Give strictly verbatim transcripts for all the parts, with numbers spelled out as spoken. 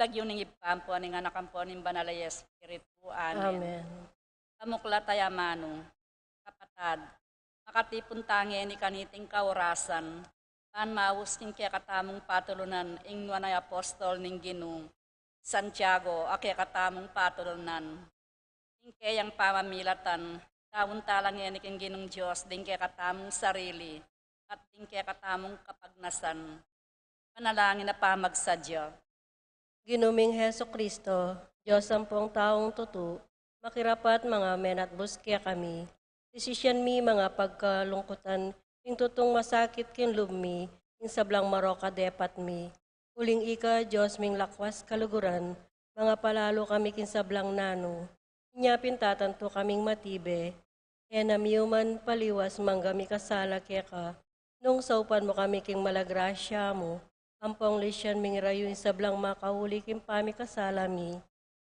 Lagyu ning Ibpa, ampo ning Anak, ampo ning Banal a Espiritu. Amen. Amen. Pamuklat a amanu, kapatad, makatipun ta ngeni kaniting kaurasan, ban maus king kekatamung patulunan ing nuan a apostol ning Ginu, Santiago, a kekatamung patulunan. Ing keyang pamamilatan, daun tala ngeni king Ginung Dios ding kekatamung sarili, at ding kekatamung kapagnasan. Panalangin a pamagsadya. Ginu ming Jesucristo, Dios ampong taung tutu, makirapat manga menatbus kekami. Sisisyan mi manga pagkalungkutan, ing tutung masakit king lub mi, ing sablang marok a depat mi. Uling ika, Dios ming lakwas kaluguran, mangapalalu kami king sablang nanu. Inya pin tatantu kaming matibe. E na miuman paliwas mangga mikasala keka. Nung saupan mu kami king mala grasya mu, ampong lisyan ming rayu ing sablang makauli king pamikasala mi.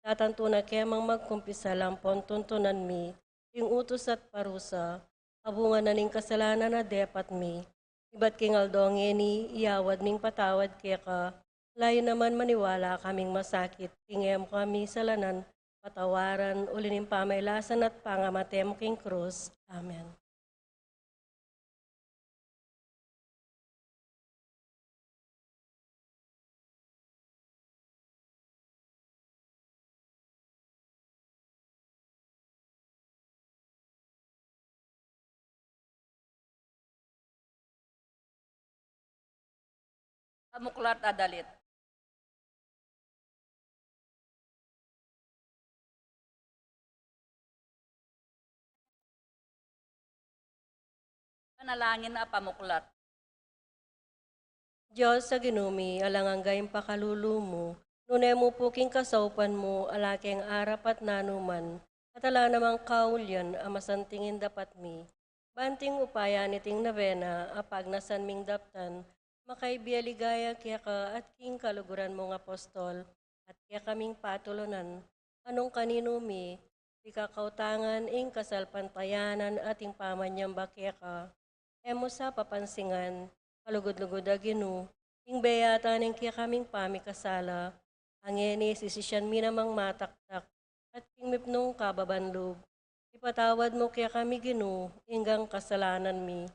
Tatantu na kemang magkumpisal ampong tuntunan mi ing utus at parusa, abungan na ning kasalanan a depat mi. Ibat king aldo ngeni, iyawad ming patawad keka. Layu naman maniwala kaming masakit king e mu kami salanan, patawaran, uli ning pamailasan at pangamate mu king krus. Amen. Pamuklat a dalit. Panalangin a pamuklat. Dios a Ginu mi, alang angga ing pakalulu mu, nune mu pu king kasaupan mu, ala keng arap at nanuman, at ala namang kaulian a masanting ing dapat mi. Banting upaya niting nobena, a pagnasan ming daptan, makaibialigaya keka at king kaluguran mung apostol, at kekaming patulunan, a nung kaninu mi, di kakautangan ing kasalpantayanan at ing pamanyamba keka. E mu sa papansingan, kalugud-lugud a Ginu, ing beyatan ning kekaming pamikasala. Ngeni sisisyan mi namang mataktak, at king mipnung kababan lub. Ipatawad mu kekami Ginu, inggang kasalanan mi.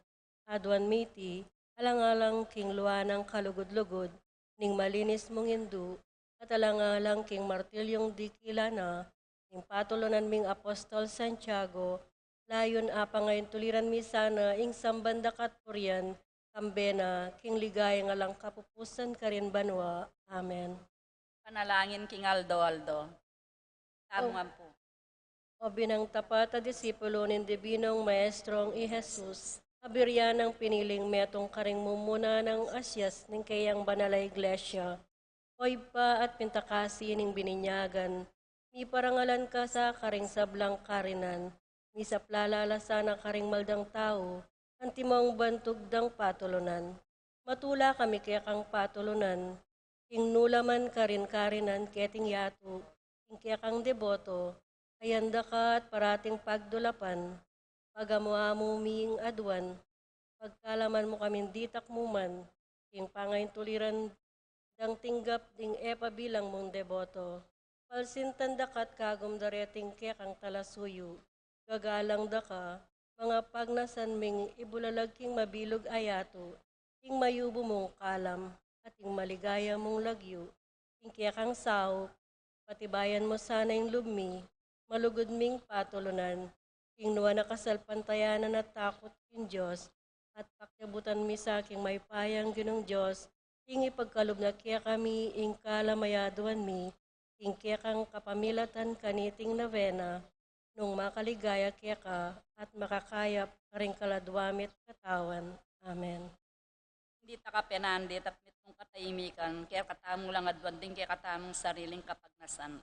Aduan mi iti, alang-alang king lua nang kalugud-lugud, ning malinis mung Indu, at alang-alang king martilyung dikilan na, ning patulunan ming Apostol Santiago, layun apangaintuliran mi sana ing samban da ka at purian, kambe na king ligayang alang kapupusan karin banua. Amen. Panalangin king aldo-aldo. Tamu ampu. O binang tapat a disipulo ning Dibinong Maestrong i Jesus, a buri nang piniling metung karing mumuna nang asias ning keyang banal a Iglesia. O Ibpa at pintakasi ning bininyagan, miparangalan ka sa karing sablang karinan, misaplala la sana karing maldang tau, antimong bantug dang patulunan. Matula kami kekang patulunan, king nu la man karin karinan keting yatu, king kekang deboto, ayan da ka at parating pagdulapan, pagamu-amu ming aduan, pagkalaman mu kaming ditak mu man, king pangaintuliran dang tinggap ding e pa bilang mung deboto. Palsintan da ka at kagum da reting kekang talasuyu, gagalang da ka, mangapagnasan ming ibulalag king mabilug a yatu, ing mayubu mung kalam, at ing maligaya mung lagyu, ing kekang saup, patibayan mu sana ing lub mi, malugud ming patulunan, king nuan a kasalpantayanan at takut king Dios, at pakyabutan mi sa king mayupayang Ginung Dios, ing ipagkalub na kekami ing kalam a aduan mi, ing kekang kapamilatan kaniting nobena, nung makaligaya keka at makakayap karing kaladua mit katawan. Amen. Ing dita ka penandit at mitmung katahimikan, kekatamung lang aduan ding kekatamung sariling kapagnasan.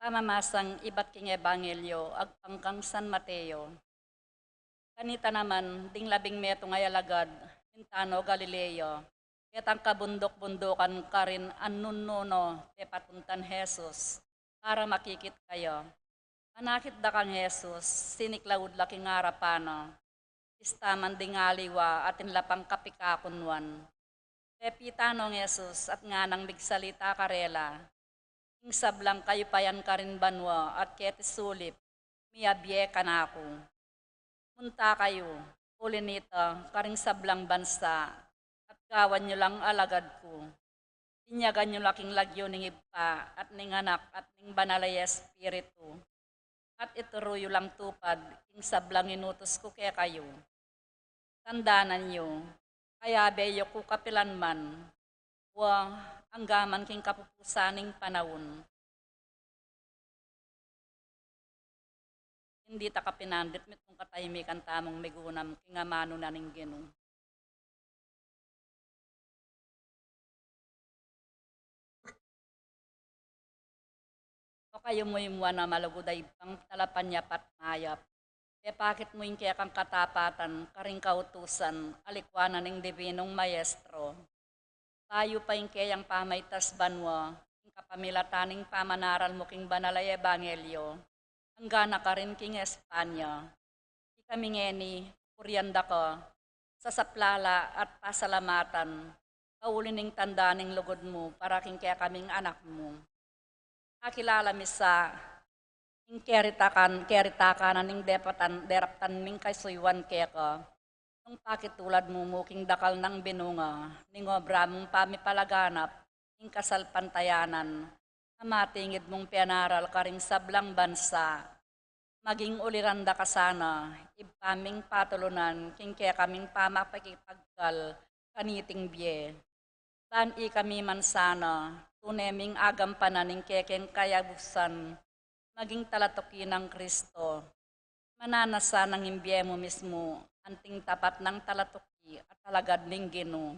Pamamasang ibat king Ebanghelyo agpang kang San Mateo. Kanita naman, ding labing metung a alagad, minta no Galilea, ketang kabunduk-bundukan karin anun nuno pepatuntan Jesus, para makikit kaya. Manakit da kang Jesus, siniklaud la king arapan na, pista man ding aliwa at inlapang kapikakunuan. Pepita nong Jesus at nganang migsalita karela, ing sablang kayupayan karin banua at keti sulip, miyabie kanaku. Munta kayu, uli nita, karing sablang bansa, at gawan yu lang alagad ku. Inyagan yu la king lagyu ning Ibpa, at ning Anak, at ning Banal a Espiritu. At ituru yu lang tupad king sablang inutus ku kekayu. Tandanan yu, kayabe yu ku kapilan man, wa anggaman king kapupusan ning panaun. Indi ta kapinandit mitmung katahimikan tamung migunam king amanu na ning Ginu. O kayu mu ing muan a malugud a Ibpang talapanyapat mayap, pepakit mu ing kekang katapatan karing kautusan a likuanan ning Dibinung Maestro. Bayu pa ing keyang pamaitas banua, ing kapamilatan ning pamanaral mu king banal a ebanghelyo, angga na karin king Espanya. Ikami ngeni, purian da ka, sasaplala at pasalamatan, pauli ning tanda ning lugud mu para king kekaming anak mu. Akilala mi sa, ing keritakan, keritakan na ning depatan, deraptan ming kaisuyuan keka. Nung pakitulad mu mu king dakal nang binunga ning obra mung pamipalaganap ning kasalpantayanan, a matingid mung penaral karing sablang bansa, maging uliran da ka sana, Ibpa ming patulunan, king kekaming pamapakipagkal kaniting bie. Ban ikami man sana, tune ming agampanan ing kekeng kayabusan, maging talatuki nang Kristo. Mananasan nang ing bie mu mismu, anting tapat nang talatuki at alagad ning Ginu.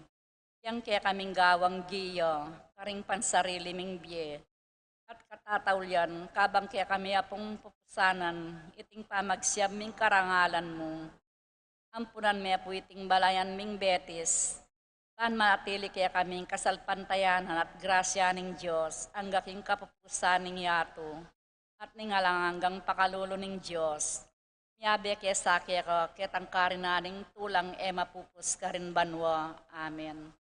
Yang kekaming gawang giya karing pansarili ming bie at katataulian, kabang kekami apung pupusanan iting pamagsiyam ming karangalan mu. Ampunan me pu iting balayan ming Betis, ban manatili kekaming kasalpantayanan at grasya ning Dios angga king kapupusan ning yatu at ning alang anggang pakalulu ning Dios. Miyabe ke sa keka ketang karin aning tulang e mapupus karin banua. Amen.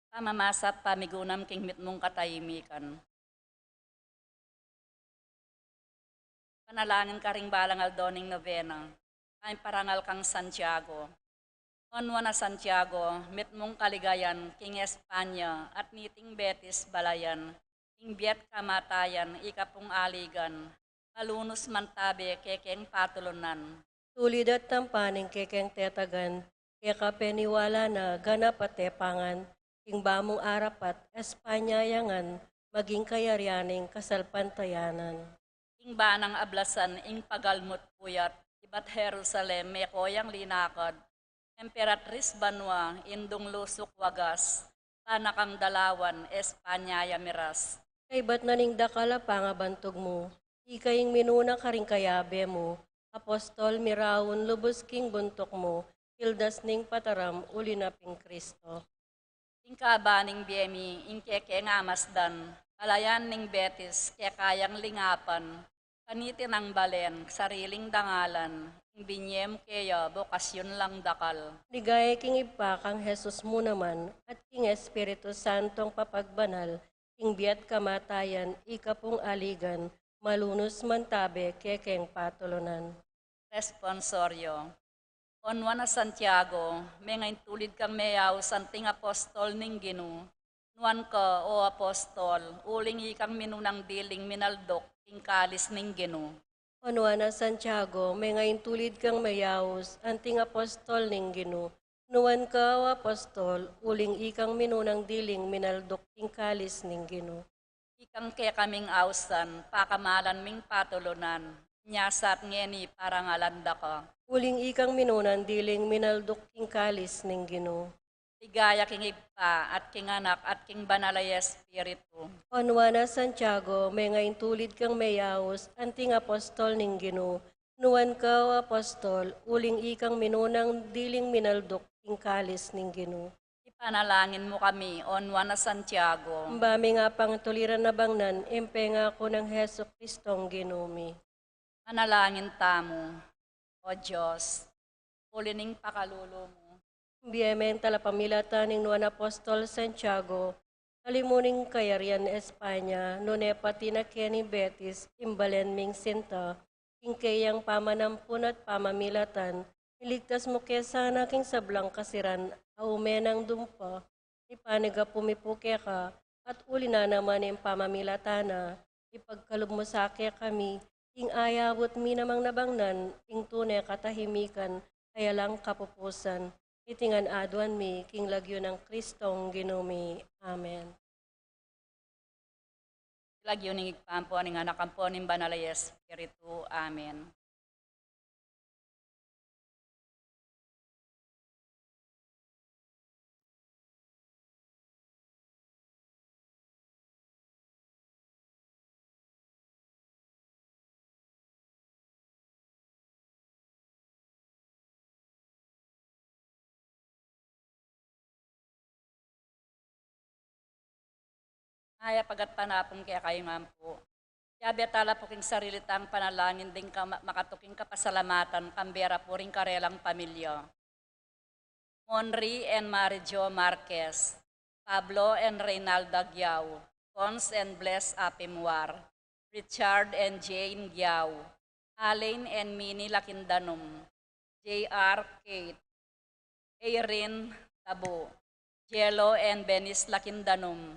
Pamamasa at pamigunam king mitmung katahimikan. Panalangin karing balang aldo ning novena. Pamiparangal kang Santiago. O Nuan a Santiago, mitmung kaligayan king Espanya at niting Betis balayan, ing bie at kamatayan ika pung aligan, malunus mantabe kekeng patulunan. Tulid at tampan ing kekeng tetagan, keka peniwala na ganap a tepangan, king bamung arapat Espanya ya ngan maging kayarian ning kasalpantayanan. Ing banang ablasan ing pagalmu't puyat, ibat Jerusalem meko yang linakad, Emperatris banua, indung lusuk wagas, panakang dalawan Espanya ya miras. Kaibat na ning dakal a pangabantug mu, ika ing minuna karing kayabe mu, apostol miraun lubus king buntuk mu, pildas ning pataram uli na ping Kristo. Ing kaba ning bie mi, ing kekeng amasdan, balayan ning Betis, keka yang lingapan, kaniti nang balen, sariling dangalan, ing binye mu keya, bokasyun lang dakal. Ligaya king Ibpa kang Jesus mu naman, at king Espiritu Santong papagbanal, king bie at kamatayan, ika pung aligan, malunus mantabe kekeng patulunan. Responsorio. O Nuan a Santiago, menga ing tulid kang meyaus anting apostol ning Ginu. Nuan ka, o apostol, uling ikang minunang diling minalduk king kalis ning Ginu. O Nuan a Santiago, menga ing tulid kang meyaus anting apostol ning Ginu. Nuan ka, o apostol, uling ikang minunang diling minalduk king kalis ning Ginu. Ikang kekaming ausan, pakamalan ming patulunan, Inya sa at ngeni parangalan da ka. Uling ikang minunan diling minalduk king kalis ning Ginu. Ligaya king Ibpa, at king Anak, at king Banal a Espiritu. O nuan a Santiago, menga intulid kang meyaus, anting apostol ning Ginu, nuan ka o apostol, uling ikang minunang diling minalduk king kalis ning Ginu. Ipanalangin mu kami, o nuan a Santiago. Ba mi nga pangtuliran a bangnan, ing pengaku nang Jesucristong Ginu mi. Manalangin tamu. O Dios, uli ning pakalulu mu. Bie me ing talapamilatan ning nuan apostol Santiago, alimu ning kayarian Espanya, nune pati na keni Betis, ing balen ming sinta, king keyang pamanampun at pamamilatan, iligtas mu ke sana king sablang kasiran, a ume nang dumpa, ipanigapu mi pu keka, at uli na naman ing pamamilatan na, ipagkalub mu sa kekami, ing ayabut mi namang nabangnan, ing tune katahimikan, a alang kapupusan, iti ngan aduan mi, king lagyu nang Kristong Ginu mi. Amen. Lagyu ning Ibpa, ampo ning Anak, ampo ning Banal a Espiritu. Amen. Aya pagat panapung kekayu ngan pu. Yabe tala pu king sarili tang panalangin ding ka-, makatuking kapasalamatan, kambe ra pu ring karelang pamilya. Monri and Mari Jo Marquez, Pablo and Reynalda Giao, Cons and Bless Apimwar, Richard and Jane Giao, Alain and Minnie Lakindanum, J R Kate, Irene Tabu, Jello and Benis Lakindanum,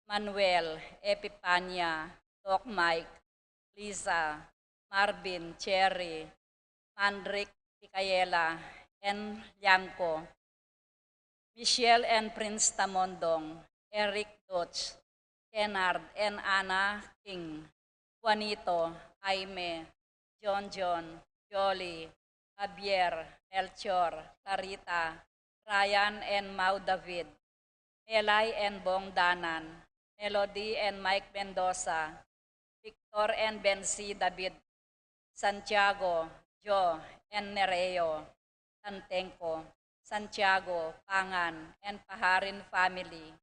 Manuel, Epipania, Doc Mike, Lisa, Marvin, Cherry, Mandrick, Micaela, and Liangco, Michelle and Prince Tamondong, Eric Dutch, Kennard and Anna King, Juanito, Jaime, John John, Jolly, Javier, Melchor, Clarita, Ryan and Mau David, Melay and Bong Danan, Melody and Mike Mendoza, Victor and Benzi David, Santiago, Jo and Nereo, Tantengco, Santiago, Pangan, and Paharin family,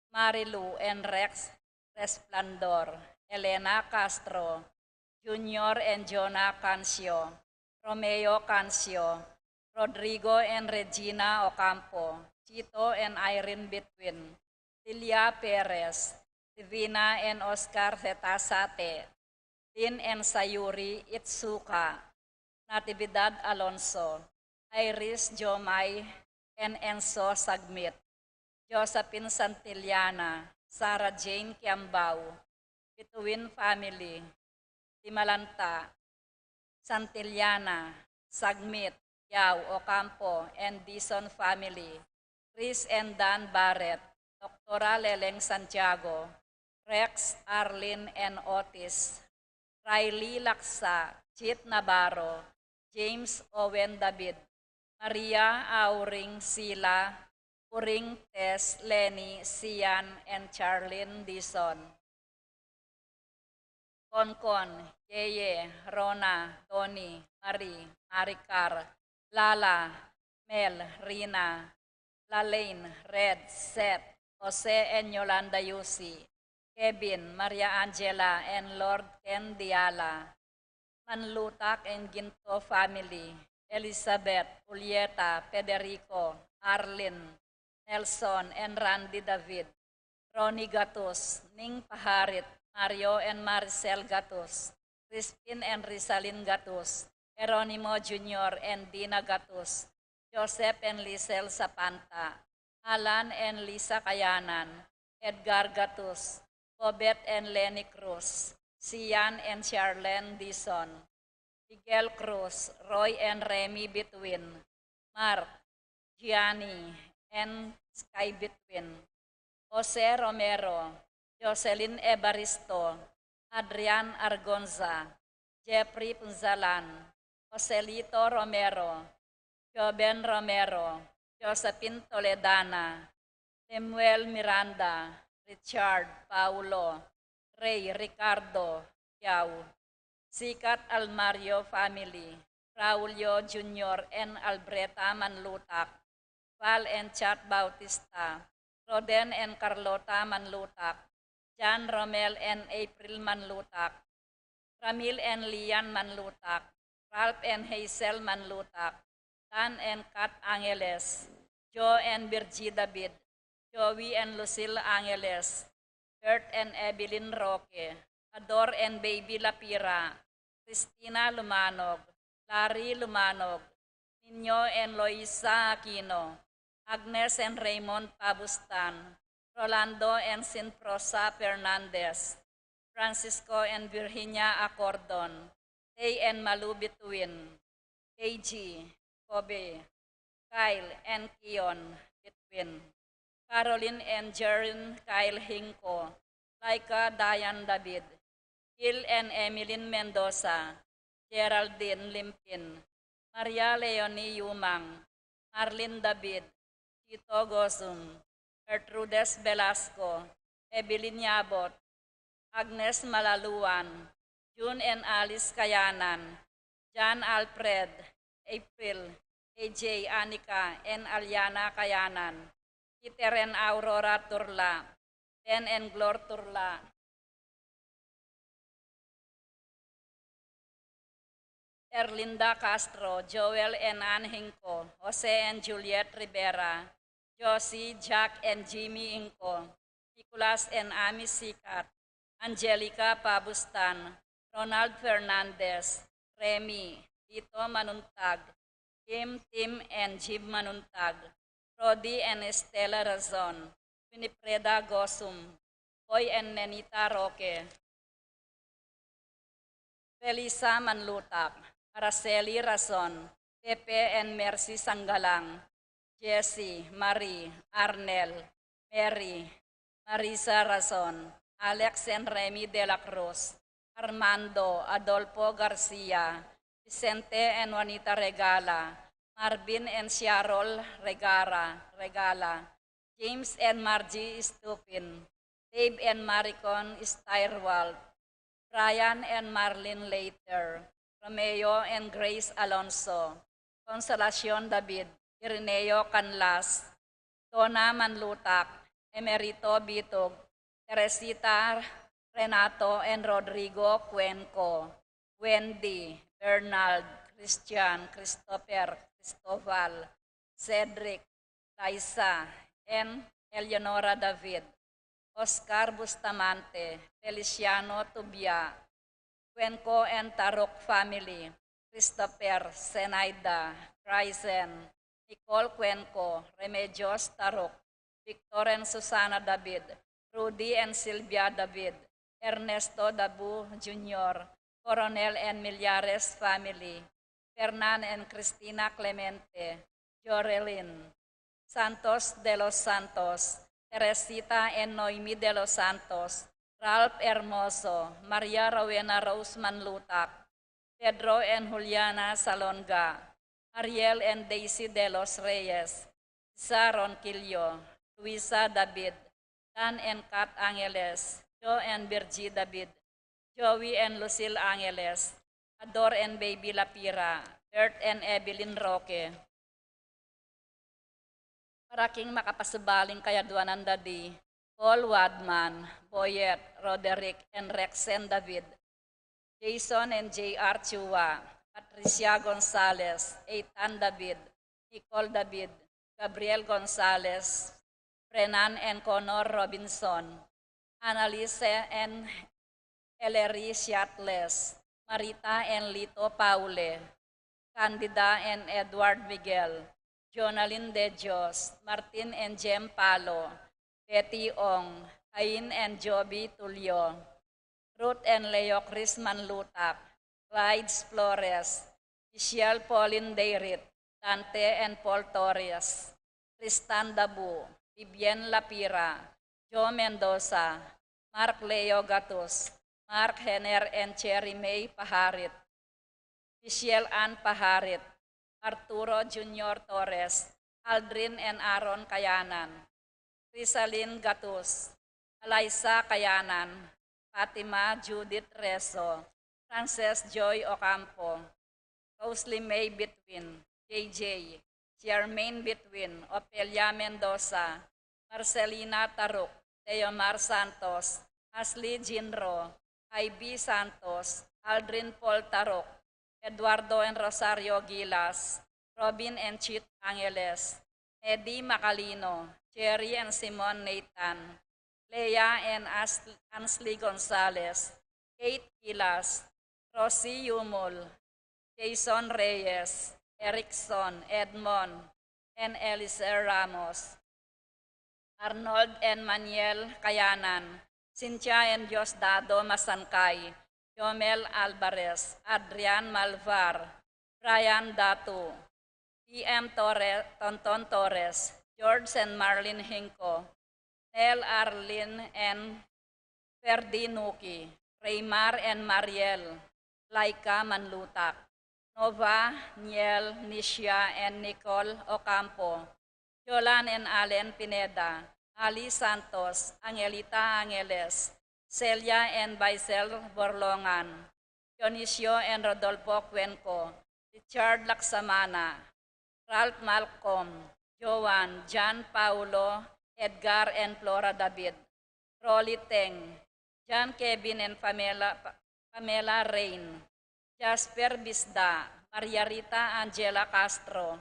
Marilu and Rex Resplendor, Elena Castro, Junior and Jonah Cancio, Romeo Cancio, Rodrigo and Regina Ocampo, Chito and Irene Betwin, Lilia Perez, Divina and Oscar Zetasate, Lin and Sayuri Itsuka, Natividad Alonso, Iris Jomai and Enzo Sagmit, Josephine Santillana, Sarah Jane Kiambao, Bituin family, Limalanta, Santillana, Sagmit, Yao, Ocampo, and Dizon family, Chris and Dan Barrett, Doktora Leleng Santiago, Rex, Arlene, and Otis, Riley Laksa, Chit Navarro, James Owen David, Maria Auring Sila, Puring Tess, Lenny, Sian, and Charlene Dizon. Konkon, Yeye, Rona, Tony, Marie, Maricar, Lala, Mel, Rina, Lalaine, Red, Seth, Jose and Yolanda Yusi, Kevin, Maria Angela, and Lord Ken Diala, Manlutak and Ginto family, Elizabeth, Julieta, Federico, Arlene, Nelson, and Randy David, Ronnie Gatus, Ning Paharit, Mario and Maricel Gatus, Crispin and Rizalin Gatus, Jeronimo Junior and Dina Gatus, Joseph and Lisel Sapanta, Alan and Lisa Kayanan, Edgar Gatus, Bobet and Lenny Cruz, Sian and Charlene Dizon, Miguel Cruz, Roy and Remy Bituin, Mark, Gianni, and Sky Bituin, Jose Romero, Jocelyn Evaristo, Adrian Argonza, Jeffrey Punzalan, Joselito Romero, Joven Romero, Josephine Toledana, Lemuel Miranda, Richard, Paulo, Rey, Ricardo, Yao, Sikat Almario family, Braulio Junior and Albreta Manlutak, Val and Chat Bautista, Roden and Carlota Manlutak, Jan Romel and April Manlutak, Ramil and Lian Manlutak, Ralph and Hazel Manlutak, Dan and Kat Angeles, Joe and Virgie David, Joey and Lucille Angeles, Bert and Evelyn Roque, Ador and Baby Lapira, Christina Lumanog, Larry Lumanog, Nino and Loisa Aquino, Agnes and Raymond Pabustan, Rolando and Sinprosa Fernandez, Francisco and Virginia Acordon, Tay and Malu Bituin, K G, Kobe, Kyle and Kion Bituin, Caroline and Jerin Kyle Hinco, Laika Diane David, Gil and Emilyn Mendoza, Geraldine Limpin, Maria Leonie Yumang, Marlene David, Tito Gozum, Gertrudes Velasco, Evelyn Yabot, Agnes Malaluan, June and Alice Kayanan, John Alfred, April, A J, Anika, and Aliana Kayanan, Peter and Aurora Turla, Ben and Glor Turla, Erlinda Castro, Joel and Ann Hinco, Jose and Juliet Rivera, Josie, Jack and Jimmy Hinco, Nicolas and Ami Sikat, Angelica Pabustan, Ronald Fernandez, Remy, Lito Manuntag, Kim, Tim and Jim Manuntag, Rodi and Estela Razon, Winifreda Gosum, Boy and Nenita Roque, Felisa Manlutak, Araceli Razon, Pepe and Mercy Sanggalang, Jessie, Marie, Arnel, Mary, Marisa Razon, Alex and Remy de la Cruz, Armando, Adolfo Garcia, Vicente and Juanita Regala, Marvin and Cheryl Regara, Regala, James and Margie Stupin, Dave and Maricon Steyerwalt, Brian and Marlene Later, Romeo and Grace Alonso, Consolacion David, Irineo Canlas, Dona Manlutak, Emerito Bitug, Teresita Renato and Rodrigo Cuenco, Wendy, Bernard, Christian, Christopher, Cristobal, Cedric, Liza, and Eleonora David, Oscar Bustamante, Feliciano Tubia, Cuenco and Taruk family, Christopher, Zenaida, Bryson, Nicole Cuenco, Remedios Taruk, Victor and Susana David, Rudy and Sylvia David, Ernesto Dabu Junior, Coronel and Millares family, Fernan and Christina Clemente, Jorelin Santos de los Santos, Teresita and Noemi de los Santos, Ralph Hermoso, Maria Rowena Rose Manlutak, Pedro and Juliana Salonga, Ariel and Daisy de los Reyes, Isa Ronquillo, Luisa David, Dan and Kat Angeles, Joe and Virgie David, Joey and Lucille Angeles, Ador and Baby Lapira, Bert and Evelyn Roque. Para king makapasubaling kayadwanan da di Paul Wadman, Boyet, Roderick, and Rexen David, Jason and J R Chua, Patricia Gonzalez, Ethan David, Nicole David, Gabriel Gonzalez, Brennan and Connor Robinson, Annalise and Ellery Siatles, Marita and Lito Paule, Candida and Edward Miguel, Jonalyn De Dios, Martin and Jem Palo, Betty Ong, Cain and Joby Tulio, Ruth and Leo Chris Manlutak, Clyde Flores, Michelle Pauline Dayrit, Dante and Paul Torres, Tristan Dabu, Vivian Lapira, Joe Mendoza, Mark Leo Gatus, Mark Henner and Cherry May Paharit, Michelle Ann Paharit, Arturo Junior Torres, Aldrin and Aaron Kayanan, Crisalin Gatus, Alaysa Kayanan, Fatima Judith Reso, Frances Joy Ocampo, Rosalie May Bitwin, J J, Charmaine Bitwin, Ofelia Mendoza, Marcelina Taruk, Teomar Santos, Ashley Jinro, Ivy Santos, Aldrin Paul Taruk, Eduardo and Rosario Gilas, Robin and Chit Angeles, Eddie Macalino, Jerry and Simon Nathan, Leah and As- Ansley Gonzalez, Kate Gilas, Rosie Yumul, Jason Reyes, Erickson Edmond, and Elizer Ramos, Arnold and Maniel Kayanan, Cynthia and Diosdado Masankay, Jomel Alvarez, Adrian Malvar, Brian Datu, P M Torre, Tonton Torres, George and Marlene Hinco, Nel Arlene and Ferdi Nuki, Raymar and Mariel, Laika Manlutak, Nova, Niel, Nishia and Nicole Ocampo, Jolan and Allen Pineda, Ali Santos, Angelita Angeles, Celia and Baisel Borlongan, Dionisio and Rodolfo Cuenco, Richard Laksamana, Ralph Malcolm, Joan, John Paulo, Edgar and Flora David, Rolly Teng, John Kevin and Pamela, Pamela Rain, Jasper Bisda, Maria Rita Angela Castro,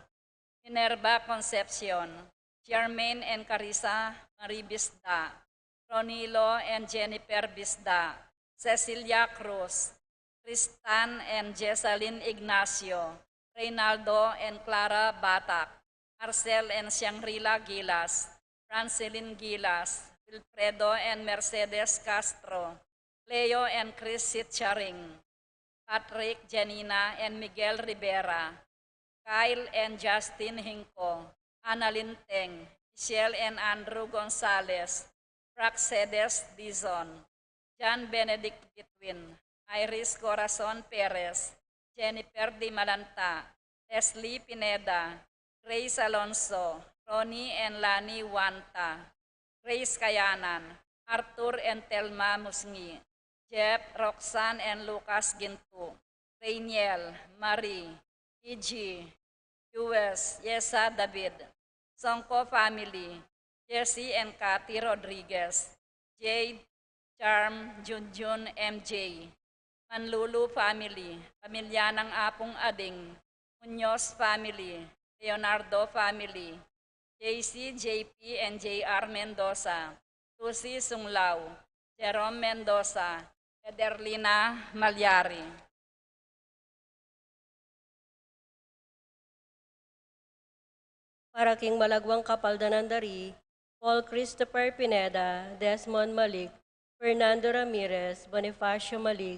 Minerva Concepcion, Charmaine and Carissa Marie Bisda, Ronilo and Jennifer Bisda, Cecilia Cruz, Tristan and Jessalyn Ignacio, Reynaldo and Clara Batak, Marcel and Shangri-La Gilas, Francelin Gilas, Wilfredo and Mercedes Castro, Leo and Chris Sitcharing, Patrick, Janina and Miguel Rivera, Kyle and Justin Hinco, Annalyn Teng, Michelle and Andrew Gonzalez, Praxedes Dizon, John Benedict Bitwin, Iris Corazon Perez, Jennifer Di Malanta, Leslie Pineda, Grace Alonso, Ronnie and Lani Wanta, Grace Kayanan, Arthur and Telma Musngi, Jeff, Roxanne and Lucas Gintu, Rainiel, Marie, Iji, Juez, Yesa David, Songko family, Jesse and Cathy Rodriguez, Jade, Charm, Junjun, M J, Manlulu family, pamilya ng Apung Ading, Muñoz family, Leonardo family, J C, J P and J R Mendoza, Lucy Sunglaw, Jerome Mendoza, Ederlina Malyari. Para king malagwang kapaldanan da ri Paul Christopher Pineda, Desmond Malik, Fernando Ramirez, Bonifacio Malik,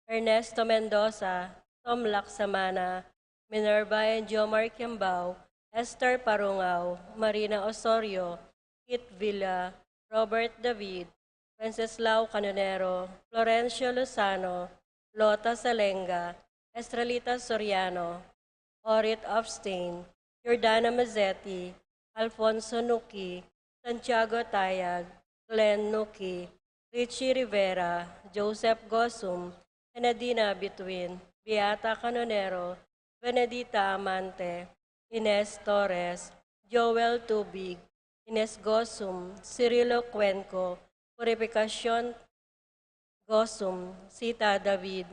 Ernesto Mendoza, Tom Laksamana, Minerva and Jomar Kiambao, Esther Parungao, Marina Osorio, Kit Villa, Robert David, Wenceslao Canonero, Florencio Lozano, Lota Salenga, Estrelita Soriano, Orit Epstein, Jordana Mazzetti, Alfonso Nuki, Santiago Tayag, Glenn Nuki, Richie Rivera, Joseph Gosum, Enadina Bitwin, Beata Canonero, Benedita Amante, Ines Torres, Joel Tubig, Ines Gosum, Cirilo Cuenco, Purificacion Gosum, Sita David,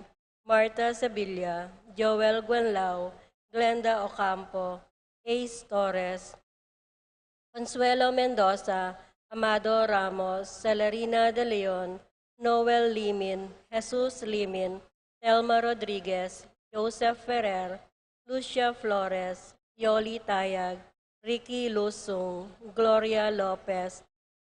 Martha Sevilla, Joel Guenlao, Glenda Ocampo, Ace Torres, Consuelo Mendoza, Amado Ramos, Celerina De Leon, Noel Limin, Jesus Limin, Telma Rodriguez, Joseph Ferrer, Lucia Flores, Yoli Tayag, Ricky Lusung, Gloria Lopez,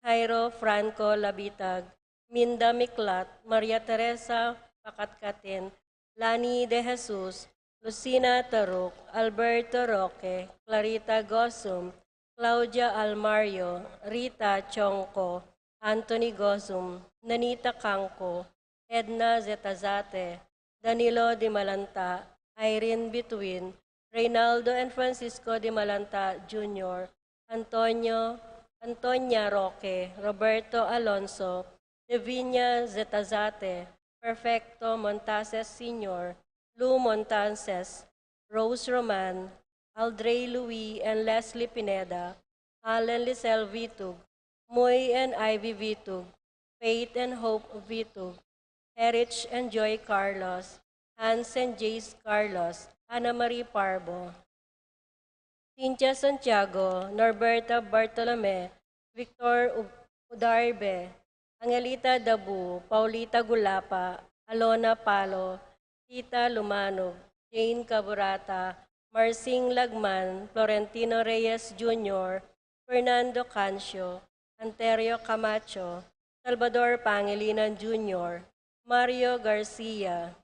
Jairo Franco Labitag, Minda Miklat, Maria Teresa Pakatkatin, Lani De Jesus, Lucina Taruk, Alberto Roque, Clarita Gosum, Claudia Almario, Rita Chongco, Anthony Gosum, Nanita Kangco, Edna Zetazate, Danilo Di Malanta, Irene Bituin, Reynaldo and Francisco Di Malanta Junior, Antonio, Antonia Roque, Roberto Alonso, Devinia Zetazate, Perfecto Montases Senior, Lou Montases, Rose Roman, Aldrey Louis and Leslie Pineda, Allen Lisel Vitug, Moy and Ivy Vitug, Faith and Hope Vitug, Erich and Joy Carlos, Hans and Jace Carlos, Ana Marie Parbo, Cynthia Santiago, Norberta Bartolome, Victor U-, Udarbe, Angelita Dabu, Paulita Gulapa, Alona Palo, Tita Lumanug, Jane Caburata, Marsing Lagman, Florentino Reyes Junior, Fernando Cancio, Anterio Camacho, Salvador Pangilinan Junior, Mario Garcia,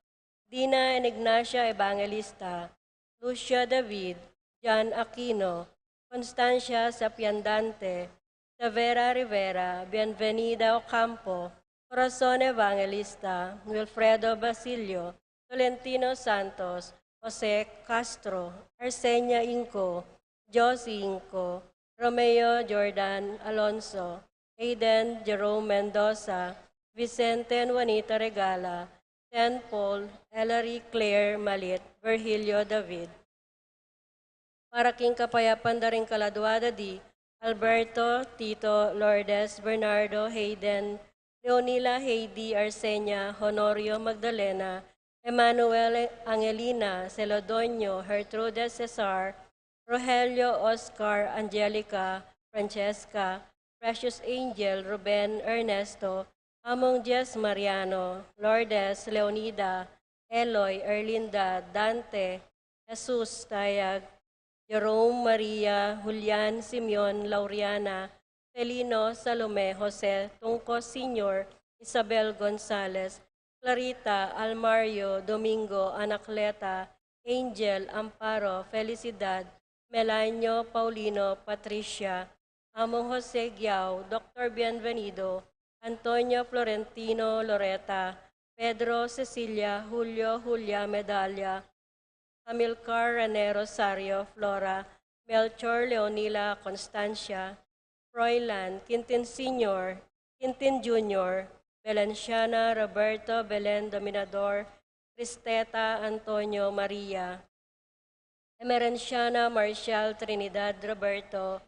Dina and Ignacia Evangelista, Lucia David, John Aquino, Constancia Sapiandante, Tavera Rivera, Bienvenida Ocampo, Corazon Evangelista, Wilfredo Basilio, Tolentino Santos, Jose Castro, Arsenia Inco, Josie Inco, Romeo Jordan Alonso, Aiden Jerome Mendoza, Vicente and Juanita Regala, Saint Paul, Ellery Claire Malit, Virgilio David. Para king kapayapan da ring kaladua da di, Alberto, Tito, Lourdes, Bernardo, Hayden, Leonila, Heidi, Arsenia, Honorio, Magdalena, Emmanuel, Angelina, Celodoño, Gertrude, Cesar, Rogelio, Oscar, Angelica, Francesca, Precious Angel, Ruben, Ernesto, Among Jess, Mariano, Lourdes, Leonida, Eloy, Erlinda, Dante, Jesus, Tayag, Jerome, Maria, Julian, Simeon, Lauriana, Felino, Salome, Jose, Tungco Senior, Isabel Gonzalez, Clarita, Almario, Domingo, Anacleta, Angel, Amparo, Felicidad, Melanio, Paulino, Patricia, Among Jose Giao, Doctor Bienvenido, Antonio, Florentino, Loreta, Pedro, Cecilia, Julio, Julia, Medalia, Amilcar, Rene, Rosario, Flora, Melchor, Leonila, Constancia, Froilan, Quintin Senior, Quintin Junior, Belenciana, Roberto, Belen, Dominador, Cristeta, Antonio, Maria, Emerenciana, Marcial, Trinidad, Roberto,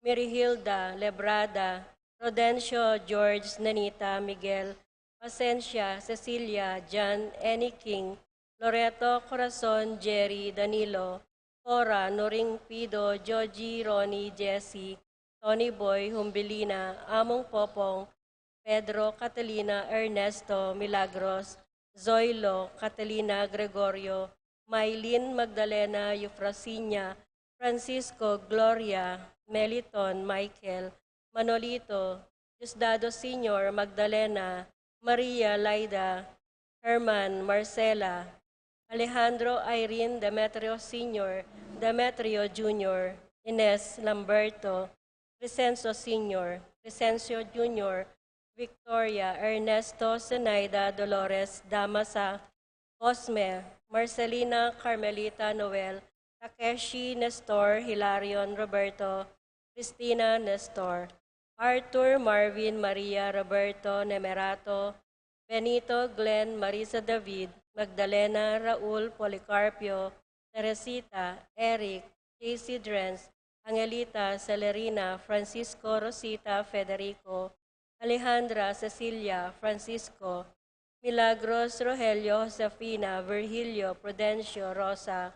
Mirihilda, Lebrada, Rodencio, George, Nenita, Miguel, Pasencia, Cecilia, Jan, Annie King, Loreto, Corazon, Jerry, Danilo, Cora, Nuring, Pido, Joji, Ronnie, Jesse, Tony Boy, Humbilina, Among Popong, Pedro, Catalina, Ernesto, Milagros, Zoilo, Catalina, Gregorio, Maylin, Magdalena, Eufrasinia, Francisco, Gloria, Meliton, Michael, Manolito, Diosdado Senior, Magdalena, Maria, Laida, Herman, Marcela, Alejandro, Irene, Demetrio Senior, Demetrio Junior, Ines, Lamberto, Crescencio Senior, Crescencio Junior, Victoria, Ernesto, Zenaida, Dolores, Damasa, Cosme, Marcelina, Carmelita, Noel, Takeshi, Nestor, Hilarion, Roberto, Cristina, Nestor, Arthur, Marvin, Maria, Roberto, Nemerato, Benito, Glenn, Marisa, David, Magdalena, Raul, Policarpio, Teresita, Eric, J C, Drens, Angelita, Celerina, Francisco, Rosita, Federico, Alejandra, Cecilia, Francisco, Milagros, Rogelio, Josefina, Virgilio, Prudencio, Rosa,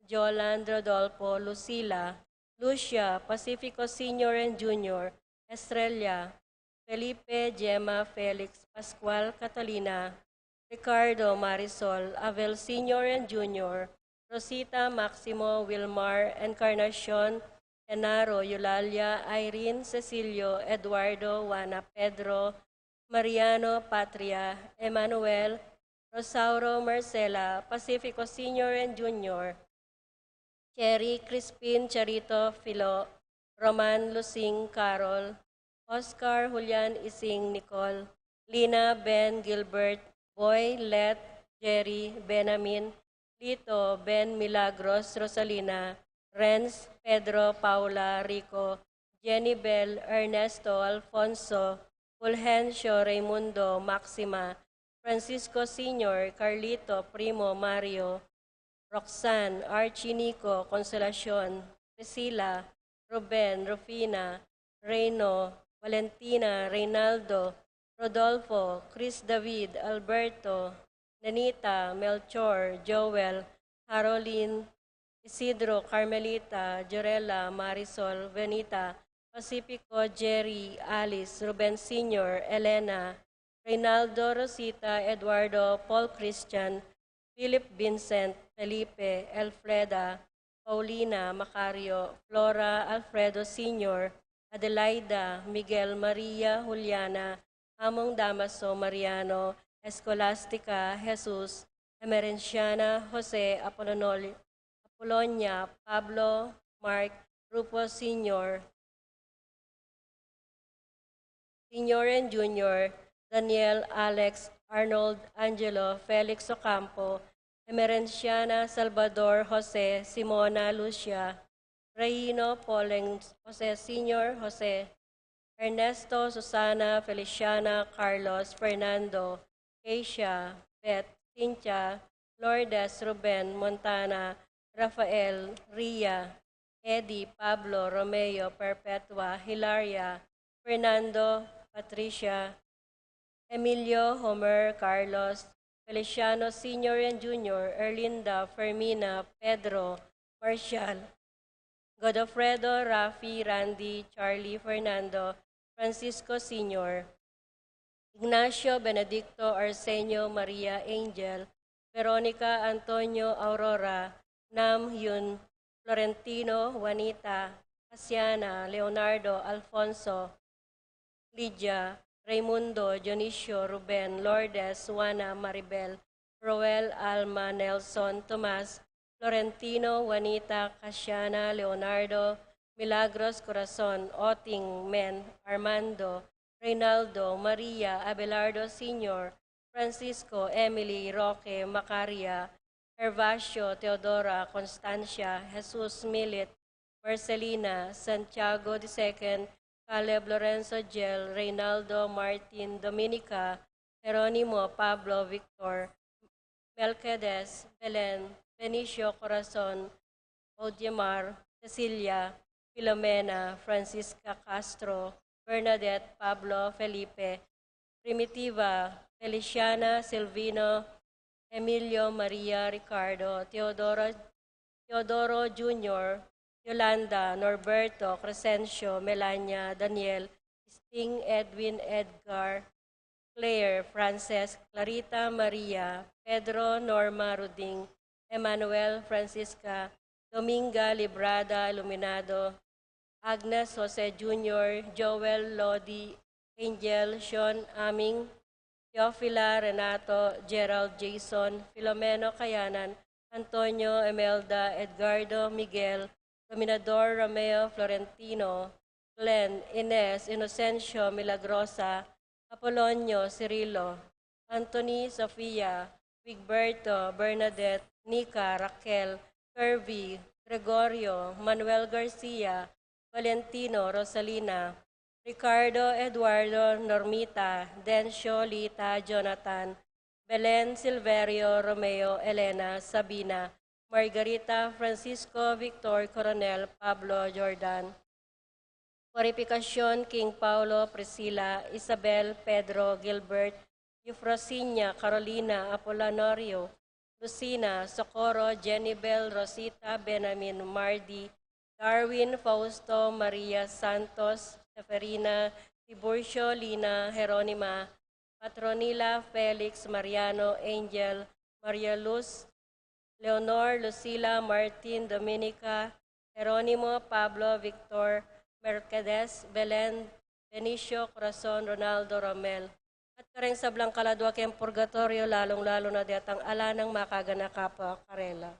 Joland, Rodolfo, Lucila, Lucia, Pacifico Senior and Junior, Estrella, Felipe, Gemma, Felix, Pascual, Catalina, Ricardo, Marisol, Avel Senior and Junior, Rosita, Maximo, Wilmar, Encarnacion, Genaro, Eulalia, Irene, Cecilio, Eduardo, Juana, Pedro, Mariano, Patria, Emmanuel, Rosauro, Marcela, Pacifico Senior and Junior, Cherry, Crispin, Charito, Filo, Roman, Lusing, Carol, Oscar, Julian, Ising, Nicole, Lina, Ben, Gilbert, Boy, Let, Jerry, Benamin, Lito, Ben, Milagros, Rosalina, Renz, Pedro, Paula, Rico, Jenny Bel, Ernesto, Alfonso, Fulgencio, Raimundo, Maxima, Francisco Senior, Carlito, Primo, Mario, Roxanne, Archie, Nico, Consolacion, Priscilla, Ruben, Rufina, Reino, Valentina, Reynaldo, Rodolfo, Chris, David, Alberto, Nenita, Melchor, Joel, Caroline, Isidro, Carmelita, Jorella, Marisol, Venita, Pacifico, Jerry, Alice, Ruben Senior, Elena, Reynaldo, Rosita, Eduardo, Paul, Christian, Philip, Vincent, Felipe, Elfreda, Paulina, Macario, Flora, Alfredo Senior, Adelaida, Miguel, Maria, Juliana, Among, Damaso, Mariano, Escolastica, Jesus, Emerenciana, Jose, Apolonol-, Apolonia, Pablo, Mark, Rufo Senior, Senior and Junior, Daniel, Alex, Arnold, Angelo, Felix, Ocampo, Emerenciana, Salvador, Jose, Simona, Lucia, Reino, Poleng, Jose Senior, Jose, Ernesto, Susana, Feliciana, Carlos, Fernando, Keisha, Beth, Cynthia, Lourdes, Ruben, Montana, Rafael, Ria, Eddie, Pablo, Romeo, Perpetua, Hilaria, Fernando, Patricia, Emilio, Homer, Carlos, Feliciano Senior and Junior, Erlinda, Fermina, Pedro, Marshall, Godofredo, Rafi, Randy, Charlie, Fernando, Francisco Senior, Ignacio, Benedicto, Arsenio, Maria, Angel, Veronica, Antonio, Aurora, Nam, Hyun, Florentino, Juanita, Asiana, Leonardo, Alfonso, Lydia, Raimundo, Dionisio, Ruben, Lourdes, Juana, Maribel, Roel, Alma, Nelson, Tomas, Florentino, Juanita, Casiana, Leonardo, Milagros, Corazon, Oting, Men, Armando, Reynaldo, Maria, Abelardo Senior, Francisco, Emily, Roque, Macaria, Hervacio, Teodora, Constancia, Jesus, Milit, Marcelina, Santiago the second, Caleb, Lorenzo, Jel, Reynaldo, Martin, Dominica, Jeronimo, Pablo, Victor, Melquiades, Belen, Benicio, Corazon, Odemar, Cecilia, Filomena, Francisca, Castro, Bernadette, Pablo, Felipe, Primitiva, Feliciana, Silvino, Emilio, Maria, Ricardo, Teodoro, Teodoro Junior, Yolanda, Norberto, Crescencio, Melania, Daniel, Sting, Edwin, Edgar, Claire, Frances, Clarita, Maria, Pedro, Norma, Ruding, Emmanuel, Francisca, Dominga, Librada, Iluminado, Agnes, Jose Junior, Joel, Lodi, Angel, Sean, Aming, Teofila, Renato, Gerald, Jason, Filomeno, Kayanan, Antonio, Emelda, Edgardo, Miguel, Dominador, Romeo, Florentino, Glenn, Ines, Inocencio, Milagrosa, Apolonio, Cirilo, Anthony, Sofia, Wigberto, Bernadette, Nica, Raquel, Kirby, Gregorio, Manuel Garcia, Valentino, Rosalina, Ricardo, Eduardo, Normita, Dencio, Lita, Jonathan, Belen, Silverio, Romeo, Elena, Sabina, Margarita, Francisco, Victor, Coronel, Pablo, Jordan. Purifikacion, King Paulo, Priscilla, Isabel, Pedro, Gilbert, Eufrosinia, Carolina, Apolinario, Lucina, Socorro, Jenny Bell, Rosita, Benamin, Mardi, Darwin, Fausto, Maria, Santos, Seferina, Tiburcio, Lina, Jeronima, Patronila, Felix, Mariano, Angel, Maria Luz, Leonor, Lucila, Martin, Dominica, Jeronimo, Pablo, Victor, Mercedes, Belen, Benicio, Corazon, Ronaldo, Romel, at kareng sablang kaladua keng purgatorio, lalung-lalu na detang ala nang makaganaka pa karela.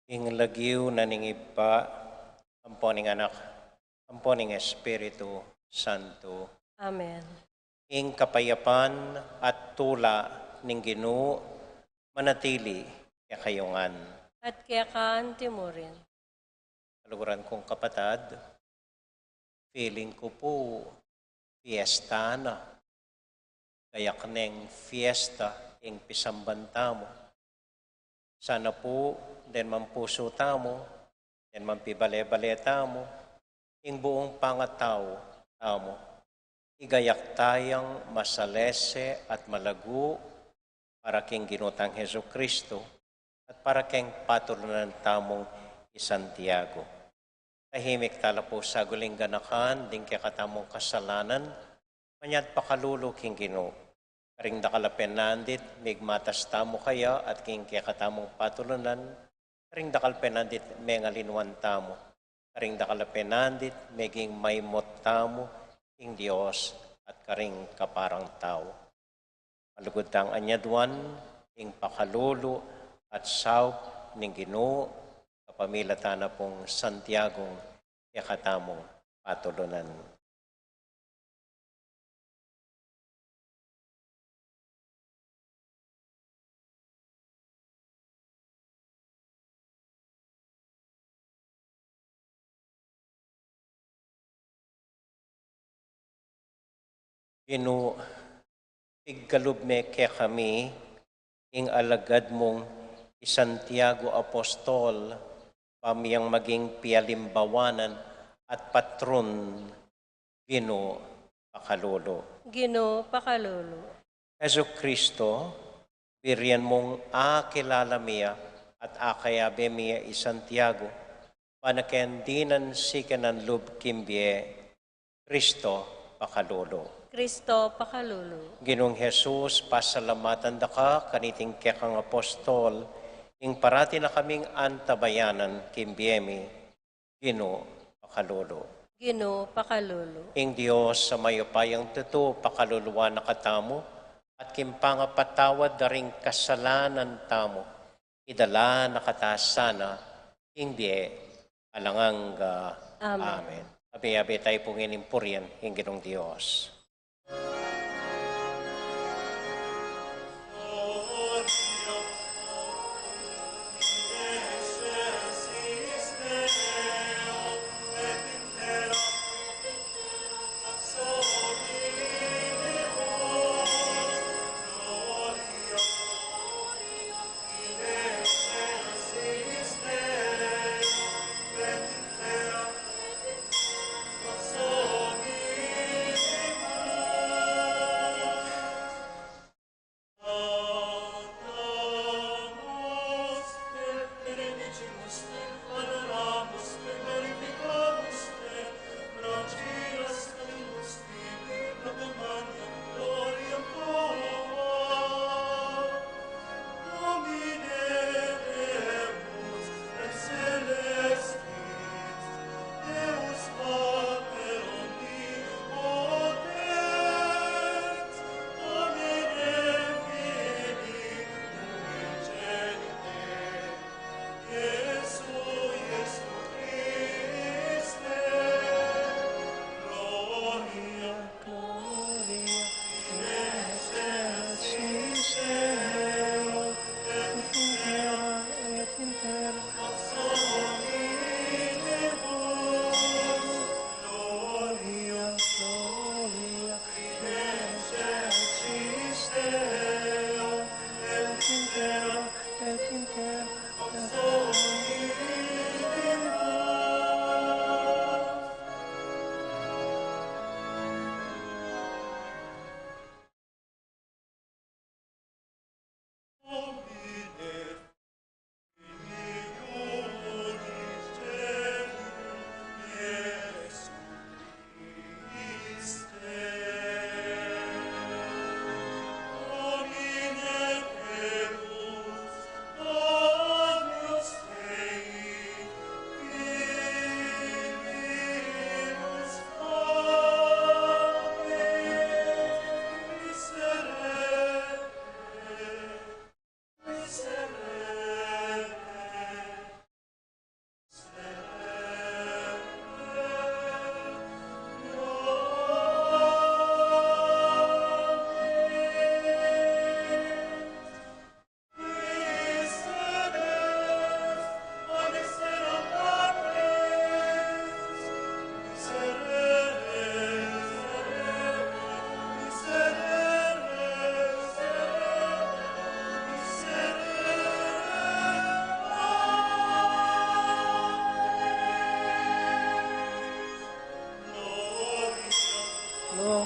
King lagyu na ning Ibpa, ampo ning Anak, ampo ning Espiritu Santo. Amen. Ing kapayapan at tula ning Ginu manatili kekayu ngan. At keka anti murin. Kaluguran kung kapatad, feeling ku pu fiesta na. Gayak neng fiesta ing pisamban tamu. Sana pu den man pusu tamu, den man pibale-bale tamu, ing buung pangatau tamu, igayak tayang masalese at malagu para king Ginu tang Jesucristo at para keng patulunan tamung i Santiago. Tahimik tala pu saguling ganakan ding kekatamung kasalanan, manyad pakalulu king Ginu. Karing dakal a penandit, migmatas tamu kaya at king kekatamung patulunan, karing dakal penandit, mengalinwan tamu. Karing dakal a penandit, meging maimut tamu king Dios at karing kaparang tau. Malugud tang anyaduan ing pakalulu at saup ning Ginu, kapamilatan na pung Santiago, kekatamung patulunan. Ginu, pigkalub me kekami ing alagad mung i Santiago Apostol, bang miyang maging pialimbawanan at patron. Ginu, pakalulu. Ginu, pakalulu. Jesucristo, birian mung akilala mi ya at akayabe mi ya i Santiago, bang ken dinan sikenan lub king bie. Cristo, pakalulu. Cristo, pakalulu. Ginung Jesus, pasalamatan da ka kaniting kekang apostol, ing parati na kaming antabayanan king bie mi. Ginu, pakalulu. Ginu, pakalulu. Ing Dios a mayupayang tutu, pakaluluan na katamu, at king pangapatawad da ring kasalanan tamu, idala na kata sana king bie alang angga. Amen. Amen. Abe-abe tayu pung inimpurian ing Ginung Dios.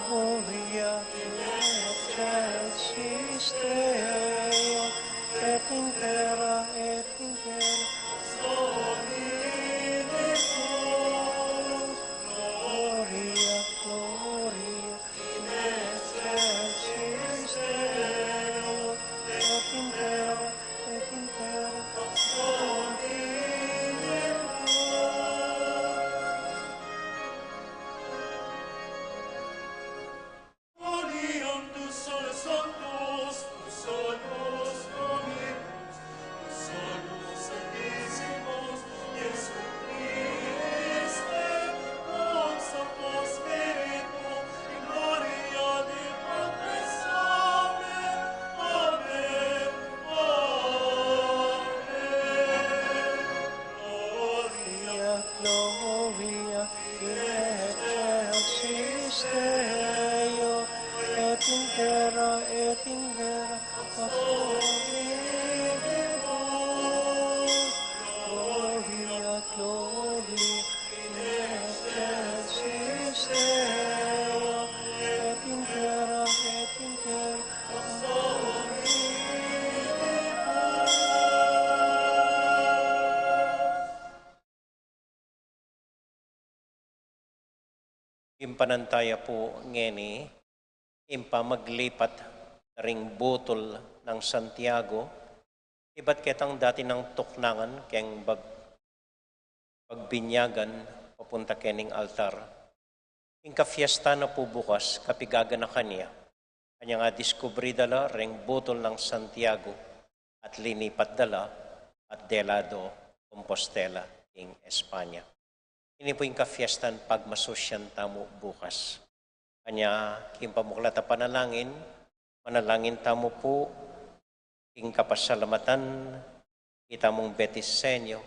Gloria in excelsis Deo, et in terra, et in terra, Gloria, Gloria in excelsis Deo, et in terra, et in terra, Gloria, Gloria in excelsis Deo, et in terra, et in terra, pax Domini Deus. Gloria, Gloria in excelsis Deo, et in terra, et in terra, pax Domini Deus. Ing panantayanan pu ngeni, ing pamaglipat ring butul nang Santiago, ibat ketang dati nang tuknangan keng bag-, pagbinyagan papunta kening altar. Ing kafiesta na pu bukas, kapigaganakan ya. Anyang a diskubri da la reng butul nang Santiago at linipat da la at delado Compostela king Espanya. Ini pu ing kafiestan pagmasusyan tamu bukas. Anya, king pamuklat a panalangin, manalangin tamu pu king kapasalamatan itamung Betis Senyo,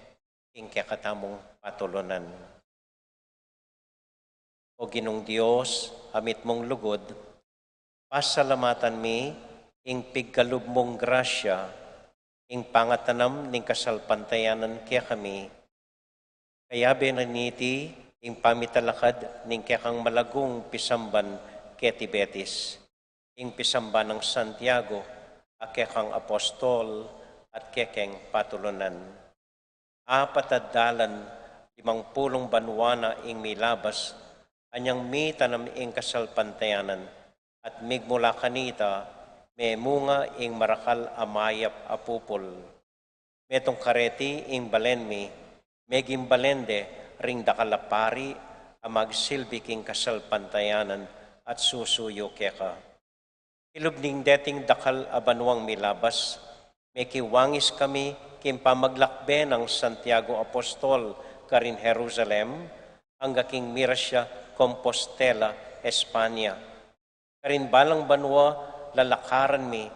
king kekatamung patulunan. O Ginung Dios, a mitmung lugud, pasalamatan mi ing pigkalub mung grasya, ing pangatanam ning kasalpantayanan kekami. Kayabe na niti ing pamitalakad ning kekang malagung pisamban keti Betis, ing pisamban nang Santiago, a kekang apostol at kekeng patulunan. Apat a dalan limang pulung banua na ing milabas, anyang mitanam ing kasalpantayanan, at migmula kanita, memunga ing marakal a mayap a pupul. Metung kareti ing balen mi, meging balen de ring dakal a pari a magsilbi king kasalpantayanan at susuyu keka. Kilub ning deting dakal a banuang milabas, mekiwangis kami king pamaglakbe nang Santiago Apostol karin Jerusalem, angga king miras ya Compostela, Espanya. Karin balang banua lalakaran mi,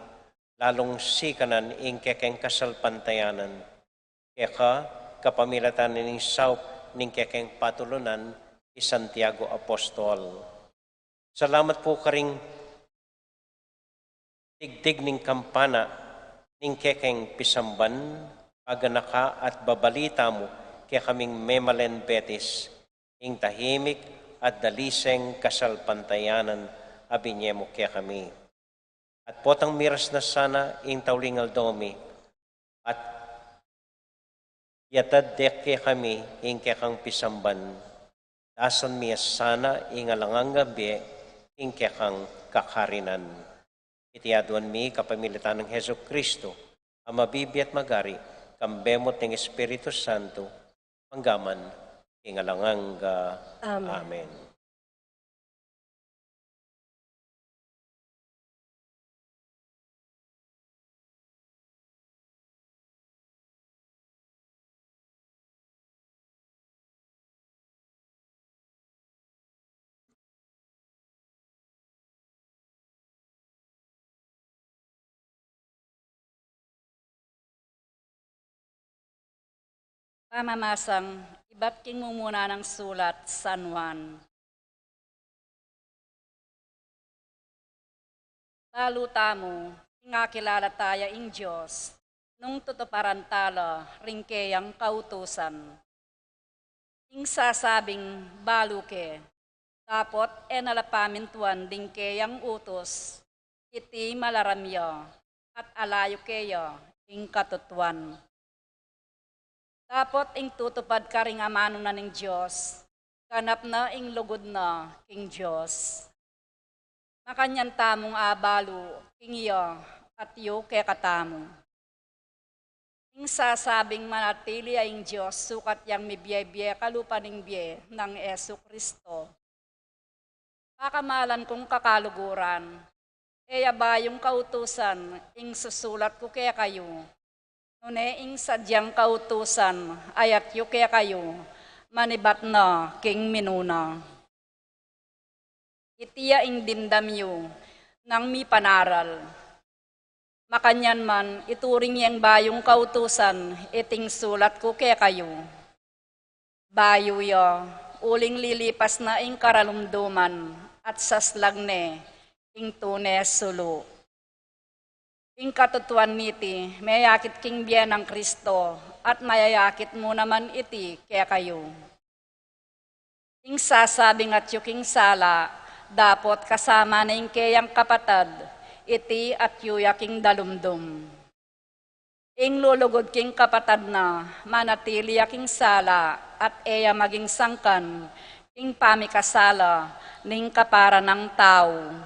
lalung sikanan ing kekeng kasalpantayanan. Keka, kapamilatan ning saup ning kekeng patulunan i Santiago Apostol. Salamat pu karing tigtig ning kampana ning kekeng pisamban, paganaka at babalita mu kekaming memalen Betis, ing tahimik at daliseng kasalpantayanan a binye mu kekami. At potang miras na sana ing tauling aldo mi, at yatad de kekami ing kekang pisamban, dasan mi ya sana ing alang anggang bie ing kekang kakarinan. Iti aduan mi kapamilatan nang Jesucristo, a mabibie at magari, kambe mu at ning Espiritu Santo, mangga man king alang angga. Amen. Amen. Pamamasang ibat king mumuna nang sulat San Juan. Balu tamu, ing akilala taya ing Dios, nung tutuparan tala ring keyang kautusan. Ing sasabing balu ke, Dapot e na la pamintuan ding keyang utus, iti malaram ya, at alayu keya ing katutuan. Dapot ing tutupad karing amanu na ning Dios, ganap na ing lugud na king Dios. Makanyan tamung abalu king iya at yu kekatamu. Ing sasabing manatili ya ing Dios sukat yang mibie-bie kalupa ning bie nang Jesu Kristo. Pakamalan kung kakaluguran, e ya bayung kautusan ing susulat ku kekayu, nune ing sadyang kautusan a atiu kekayu, manibat na king minuna. Iti ya ing dimdam yu nang mipanaral. Makanyan man, ituring yeng bayung kautusan iting sulat ku kekayu. Bayu ya, uling lilipas na ing karalumduman at saslag ne ing tune sulu. Ing katutuan niti, meyakit king bie nang Kristo, at mayayakit mu naman iti kekayu. Ing sasabing atiu king sala, dapot kasama ne ing keyang kapatad, iti atiu ya king dalumdum. Ing lulugud king kapatad na, manatili ya king sala, at e ya maging sangkan king pamikasala ning kapara nang tau.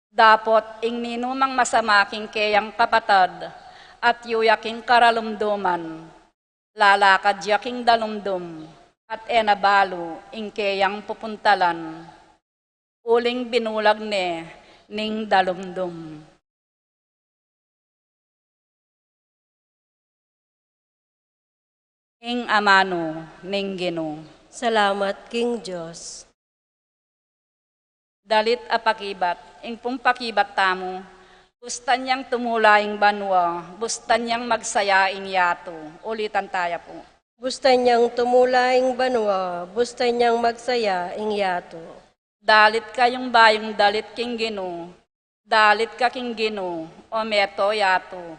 Dapot ing ninumang masama king keyang kapatad, atiu ya king karalumduman, lalakad ya king dalumdum, at e na balu ing keyang pupuntalan, uling binulag ne ning dalumdum. Ing amanu ning Ginu. Salamat king Dios. Dalit a pakibat, ing pung pakibat tamu, bustan yang tumula ing banua, bustan yang magsaya ing yatu. Ulitan taya pu. Bustan yang tumula ing banua, bustan yang magsaya ing yatu. Dalit kayung bayung dalit king Ginu, dalit ka king Ginu, o meto yatu.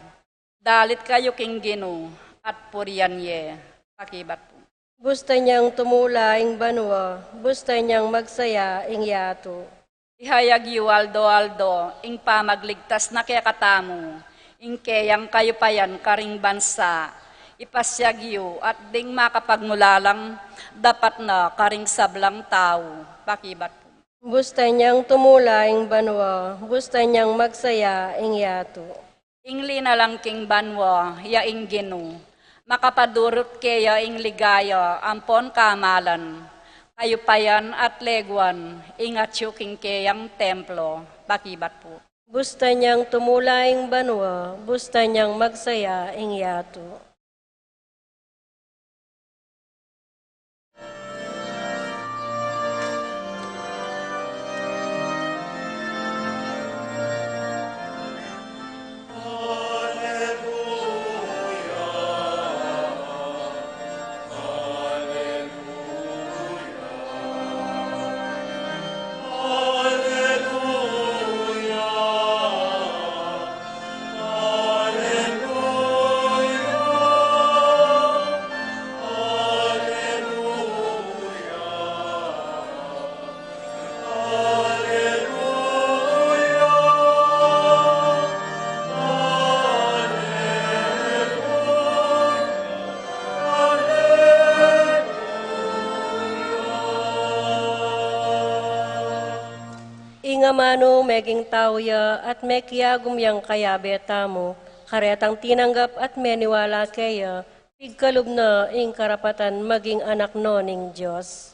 Dalit kayu king Ginu, at purian ye. Pakibat pu. Bustan yang tumula ing banua, bustan yang magsaya ing yatu. Ihayag yu aldo-aldo ing pamagligtas na kekatamu, ing keyang kayupayan karing bansa. Ipasyag yu at ding makapagmulalang dapat na karing sablang tau. Pakibat pu. Bustan yang tumula ing banua, bustan yang magsaya ing yatu. Ing linalang king banua, ya ing Ginu. Makapadurut keya ing ligaya ampon kamalan, kayupayan at leguan, ing atiu king keyang templo. Pakibat pu. Bustan yang tumula ing banua, bustan yang magsaya ing yatu. Ing amanu meging tau ya at mekiagum yang kayabe tamu, karetang tinanggap at meniwala keya, pigkalub na ing karapatan maging anak no ning Dios.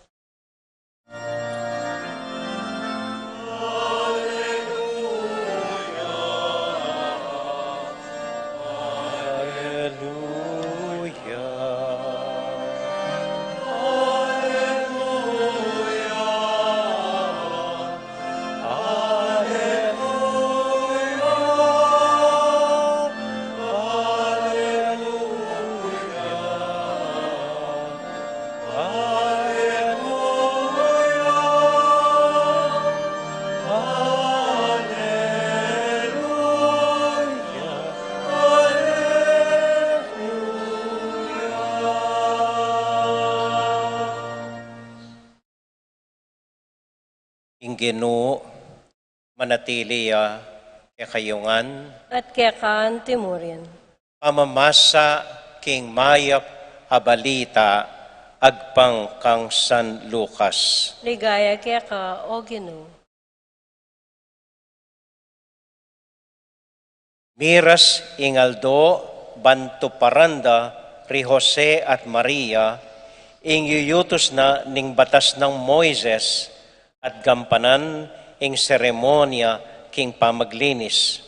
Ing Ginu manatili ya kekayu ngan. At keka anti murin. Pamamasa king mayap a balita agpang kang San Lucas. Ligaya keka, O Ginu. Miras ing aldo ban tuparan da ri Jose at Maria ing yuyutus na ning batas nang Moises at gampanan ing seremonya king pamaglinis.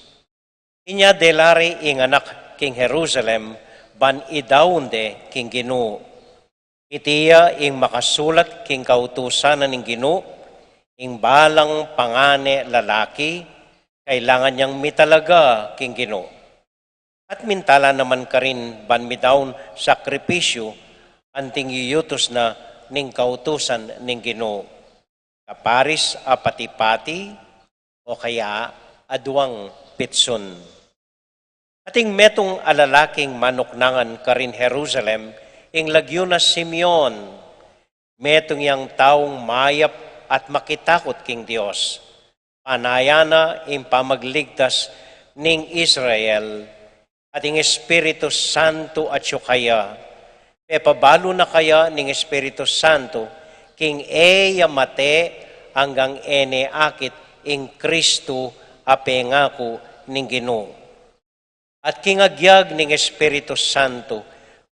Inya dela re ing anak king Jerusalem ban idaun de king Ginu. Iti ya ing makasulat king kautusan na ning Ginu, ing balang pangane lalaki, kailangan yang mitalaga king Ginu. At mintala naman karin ban midaun sakripisyu anting yuyutus na ning kautusan ning Ginu. Kaparis a pati-pati o kaya aduang pitsun. Ating metung a lalaking manuknangan karin Jerusalem, ing lagyu na Simeon. Metung yang taung mayap at makitakut king Dios. Panaya na ing pamagligtas ning Israel, at ing Espiritu Santo atyu kaya. Pepabalu na kaya ning Espiritu Santo, king e ya mate anggang e ne akit ing Kristu a pengaku ning Ginu. At king agyag ning Espiritu Santo,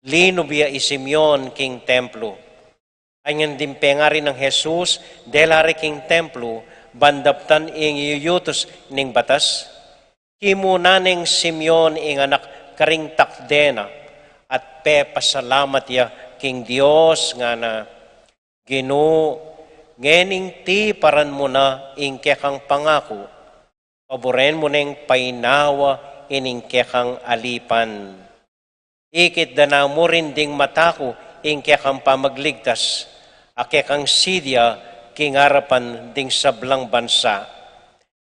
linub ya i Simeon king templo. Kanyan ding pengari nang Jesus, dela re king templo, ban daptan ing yuyutus ning batas. Kimuna neng Simeon ing anak karing takde na, at pepasalamat ya king Dios ngana, Ginu, ngening tiparan mu na ing kekang pangaku, paburen mu neng painawa ining kekang alipan. Ikit da na mu rin ding mata ku ing kekang pamagligtas, a kekang sidya king arapan ding sablang bansa.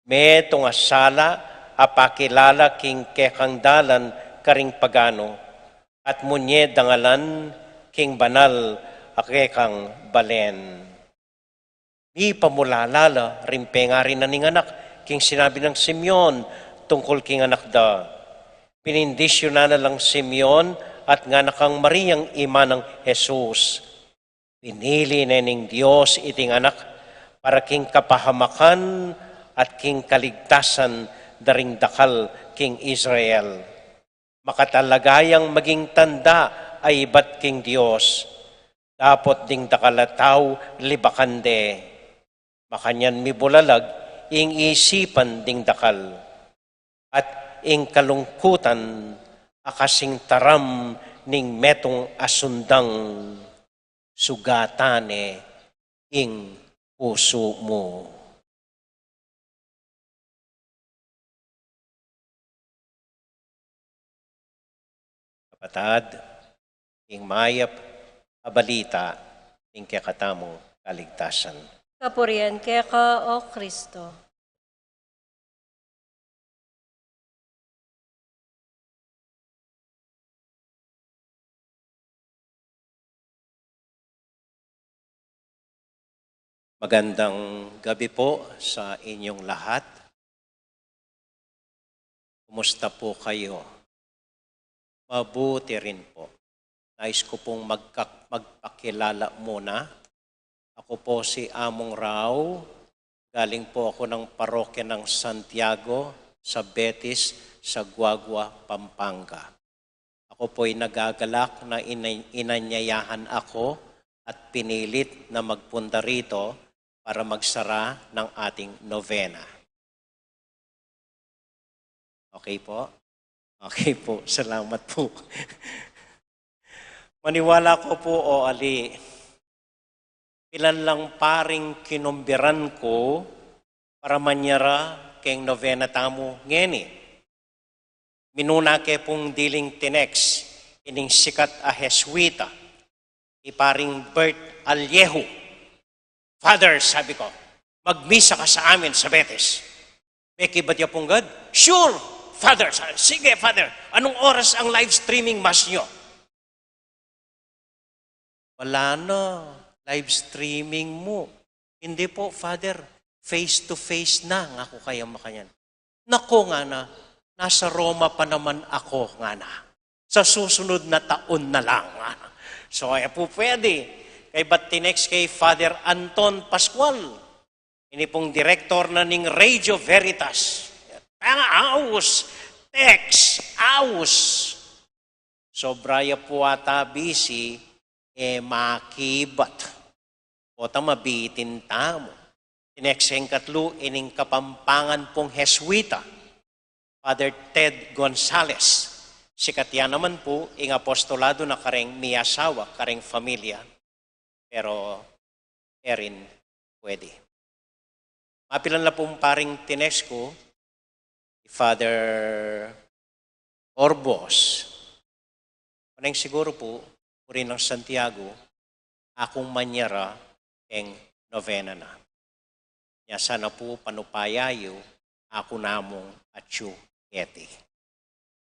Metung a sala a pakilala king kekang dalan karing pagano, at munye dangalan king banal a kekang balen. Mipamulala la ring pengari na ning anak king sinabi nang Simeon tungkul king anak da. Binindisyunan na lang Simeon at ngana kang Mariang ima nang Jesus. Pinili ne ning Dios iting anak para king kapahamakan at king kaligtasan da ring dakal king Israel. Makatalaga yang maging tanda a ibat king Dios, dapot ding dakal a tau libakan de. Makanyan mibulalag ing isipan ding dakal, at ing kalungkutan a kasing taram ning metung a sundang. Sugatan ne ing pusu mu. Kapatad, ing mayap a balita ning kekatamung kaligtasan. Kapurian keka, O Kristo. Magandang gabi po sa inyong lahat. Kumusta po kayo? Mabuti rin po. Nais ko pong magka-, magpakilala muna. Ako po si Among Rao. Galing po ako ng parokya ng Santiago sa Betis, sa Guagua, Pampanga. Ako po'y nagagalak na ina-, inanyayahan ako at pinilit na magpunta rito para magsara ng ating novena. Okay po? Okay po. Salamat po. Maniwala ko po, o ali, pilan lang paring kinumbiran ko para manyara keng novena tamu ngeni. Minuna ke pung diling tinext ining sikat a Jesuita, i paring Bert Alejo. "Father," sabi ko, "magmisa ka sa amin sa Betis." Mekibat ya pung gad, "Sure, Father." Sa-, "Sige, Father. Anong oras ang live streaming mass nyo?" "Wala na, live streaming mu." "Hindi po, Father. Face to face na, ngaku kaya makanyan. Nako, ngana, nasa Roma pa naman ako, ngana. Sa susunod na taon na lang, ngana. So, e pu pwede. Kaybat tinext ke Father Anton Pascual. Ini pung direktor na ning Radio Veritas. Tanga, aus, text, aus. Sobra ya pu ata busy, e makibat. Pota mabitin tamu. Tinext ing katlu, ining Kapampangan pung Jesuita, Father Ted Gonzalez. Sikat ya naman pu ing apostolado na kareng miyasawa, kareng familia. Pero e rin pwede. Mapilan la pung paring tinext ku, i Father Orbos. Kuneng siguru pu, muri nang Santiago, akung manyara keng novena na. Nya sana pu panupaya yu, aku namung atyu keti.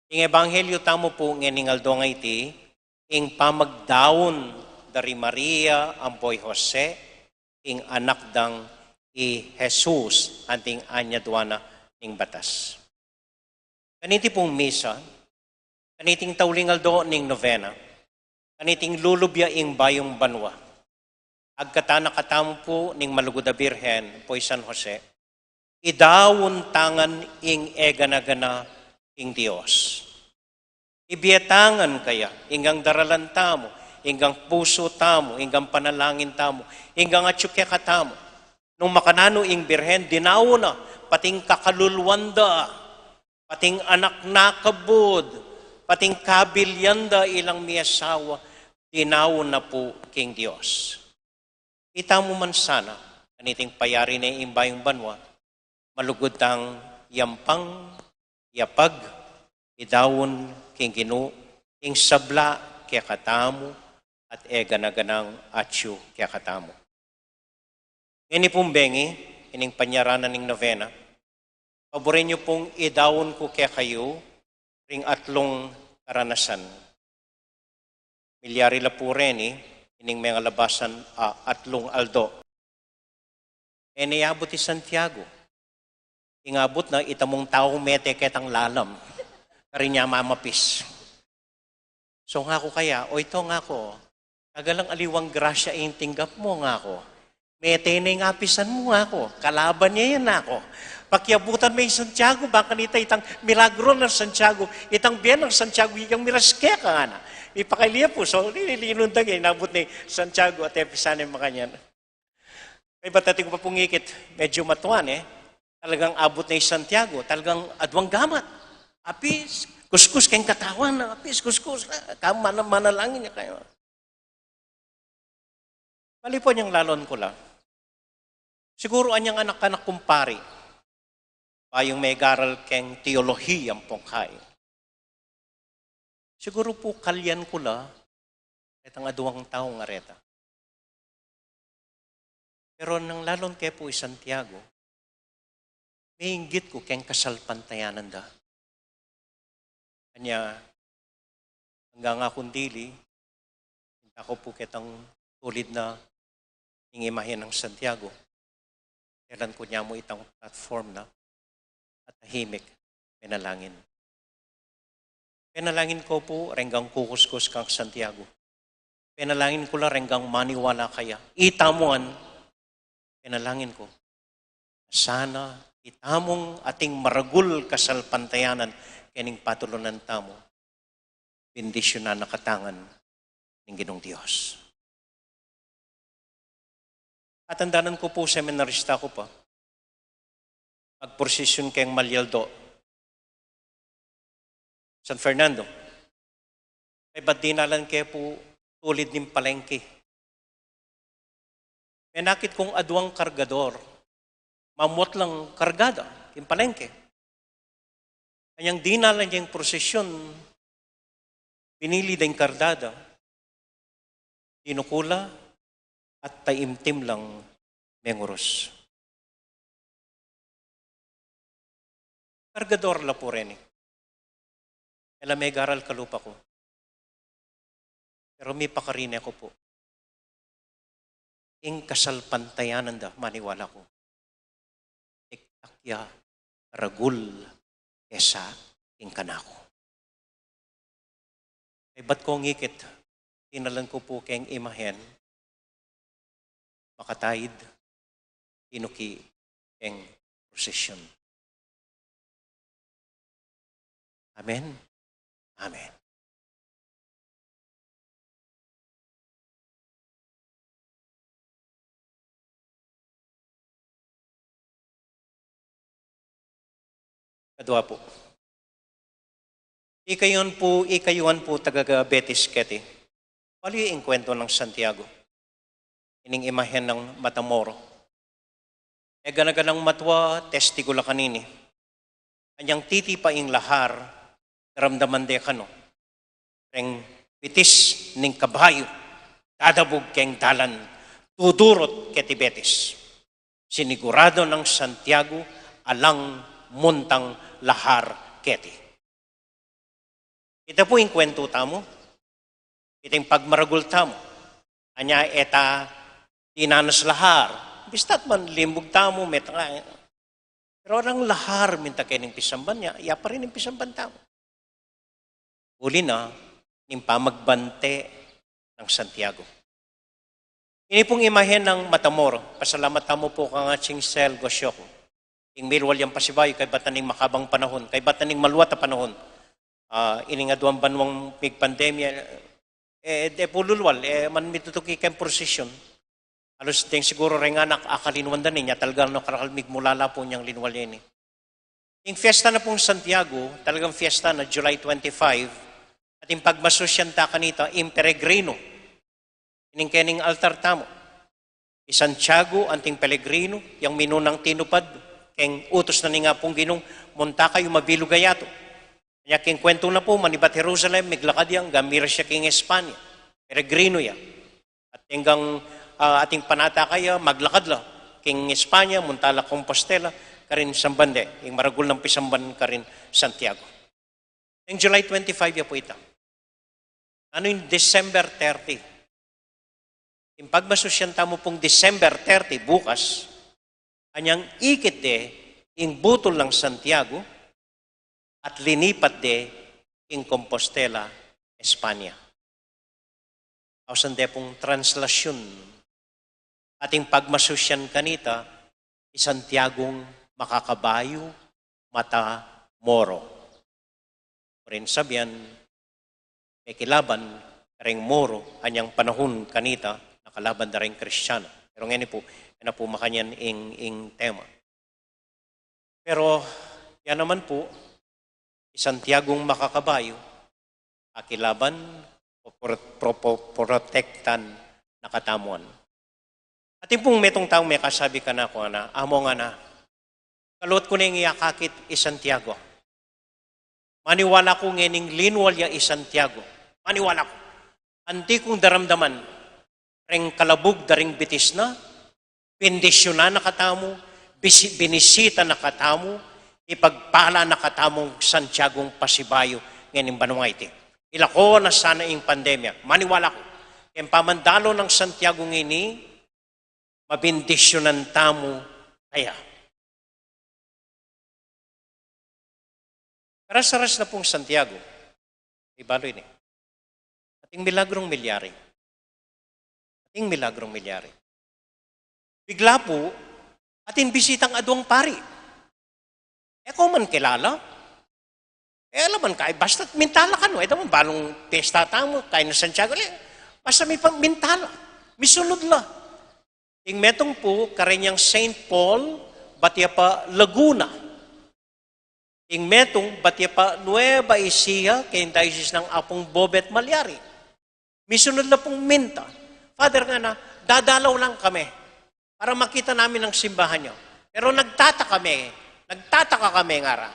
Ing ebanghelyo tamu pu ngening aldo a iti, ing pamagdaun da ri Maria ampo i Jose, ing anak dang i Jesus, anting anyaduan na ning batas. Kaniti pung misa, kaniting tauling aldo ning novena, kaniting lulubya ing bayung banua, agkatan na katamu pu ning malugud a Birhen, ampo i San Jose, idaun tang ing egana-gana king Dios. Ibie tang kaya, inggang daralan tamu, inggang pusu tamu, inggang panalangin tamu, inggang atyu kekatamu. Nung makananu ing Birhen, dinaun na, pating kakaluluan da, pating anak na kabud, pating kabilyan da ilang miyasawa, dinaun na pu king Dios. Itamu man sana, kaniting payari ne ing bayung banua, malugud tang yampang, yapag, idaun king Ginu, ing sabla kekatamu, at egana-ganang atyu kekatamu. Ngeni pung bengi, ining panyaranan ning novena, paburen yu pung idaun ku kekayu, ring atlung karanasan. Milyari la pu reni, ining mengalabasan a atlung aldo. E ne abut i Santiago. Ing abut na, itamung taung mete ketang lalam. Karin ya mamapis. So ngaku kaya, o ito ngaku, talagang aliwang grasya ing tinggap mu ngaku. Mete ne ing apisan mu ngaku, kalaban ya yan ngaku. Pakiabutan me i Santiago, bang kanita itang milagro nang Santiago, itang bie nang Santiago, itang miras keka ngana. Ipakailia pu, so, lili-, linundag e, inabut ne i Santiago at e apisan ne makanyan. Kaybat atin ku pa pung ikit, medyo matua ne, talagang abut ne i Santiago, talagang aduang gamat. Apis, kuskus keng katawan, apis, kuskus, ah, ka-, mana-, manalangin ya kaya. Bali pu anyang lalon ku la. Siguru anyang anak-anak kung pari, bayung megaral keng teolohiya ampong kai. Siguru pu kalyan ku la, retang aduang taung areta. Pero nang lalon ke pu i Santiago, meinggit ku keng kasalpantayanan da. Anya, anggang akung dili, inta ku pu ketang tulid na ing imahe nang Santiago. Dalan ku ne mu itang platform na at tahimik, menalangin. Penalangin ku pu renggang kukuskus kang Santiago. Penalangin ku la renggang maniwala kaya. Itamu ngan, penalangin ku. Sana itamung ating maragul kasalpantayanan kening patulunan tamu, bendisyunan na katamu ngan ning Ginung Dios. Atandanan ku pu, seminarista ku pa, magprosesyon keng malyaldo San Fernando. Kaybat dinalan ke pu tulid ning palengke. Menakit kung aduang kargador, mamut lang kargada king palengke. Anyang dinalan yang prosesyon, binili deng kargada, dinukul la at taimtim lang mengurus. Kargador la pu reni. E la megaral kalupa ku. Pero mipakari ne ku pu. Ing kasalpantayanan da, maniwala ku. akya maragul kesa king kanaku. Kaybat kong ikit, dinalan ku pu keng imahen, makataid, tinuki keng prosesyon. Amen. Amen. Kadua pu. Ikayuan pu, ikayuan pu taga Betis keti. Balu ing kwento nang Santiago. Ining imahen nang Matamoro. E gana-ganang matua, testigo la kanini. Anyang titipa ing lahar, daramdaman de kanu. Reng bitis ning kabayu, dadabug keng dalan, dudurut keti Betis. Sinigurado nang Santiago, alang muntang lahar keti. Ita pu ing kwentu tamu, ita ing pagmaragul tamu. Anya e ta dinanas lahar, bista't man limbug tamu, meta nga, pero alang lahar minta kening pisamban ya, ya pa rin ing pisamban tamu. Uli na ning pamagbante nang Santiago. Ini pung imahen nang Matamoro, pasalamat tamu pu kang Atsing Sel Gosyoku. Ing milual yang pasibayu, kaybat na ning makabang panahun, kaybat na ning maluat a panahun. Ah, ining aduang banuang migpandemya, e, de pu lulual, e, man mitutuki keng prosesyon. Halos deng siguru reng anak, akalinuan da ne, nya talagang no karakal migmulala pu nyang linual ya ini. Ing fiesta na pung Santiago, talagang fiesta na July twenty-five, at ing pagmasusyan ta kanita, ing peregrino. Ining kening altar tamu. I Santiago, anting pelegrino, yang minunang tinupad, keng utus na ning Apung Ginung, munta kayu mabilug a yatu. Nya keng kwentu na pu, manibat Jerusalem, miglakad ya, anggang miras ya king Espanya. Peregrino ya. At anggang, ah, ating panataka ya, maglakad la king Espanya, munta la Compostela, karin samban de, ing maragul nang pisamban karin Santiago. Ing July twenty-five ya pu ita. Nanu ing December thirty? Ing pagmasusyan tamu pung December thirty, bukas, anyang ikit de ing butul nang Santiago at linipat de king Compostela, Espanya. Ausan de pung translasyun. Ating pagmasusyan kanita, i Santiagong makakabayu, Matamoro. Rin sabian, mekilaban kareng Moro, anyang panahun kanita, nakalaban da reng Kristiano. Pero ngeni pu, e na pu makanyan ing, ing tema. Pero, ya naman pu, i Santiagong makakabayu, akilaban, popro-, propo-, protektan na katamuan. Atin pung metung taung mekasabi kanaku ngana, "Amu," ngana, "kaluat ku neng akakit i Santiago. Maniwala ku ngening linual ya i Santiago. Maniwala ku. Anti kung daramdaman reng kalabug da ring bitis na, bendisyunan na katamu, bisi-, binisita na katamu, ipagpala na katamung Santiagong pasibayu ngening banua iti. Ilako na sana ing pandemya. Maniwala ku, keng pamandalo nang Santiago ngeni, mabendisyunan tamu kaya." Karas-aras na pung Santiago, ibalu ini. Ating milagrung milyari. Ating milagrung milyari. Bigla pu, atin bisitang aduang pari. E ku man kilala. E la man kay, basta minta la kanu, e da man balung pesta tamu, kay na Santiago, le, basta mi pa minta la. Misunud la. Ing metung pu, kareng Saint Paul, bat ya pa Laguna. Ing metung, bat ya pa Nueva Ecija, keng diocese nang Apung Bobet Malyari. Misunud la pung minta. "Father," ngana, "dadalaw lang kami para makita namin ang simbahan niyo." Pero nagtataka kami, nagtataka kami, ngara,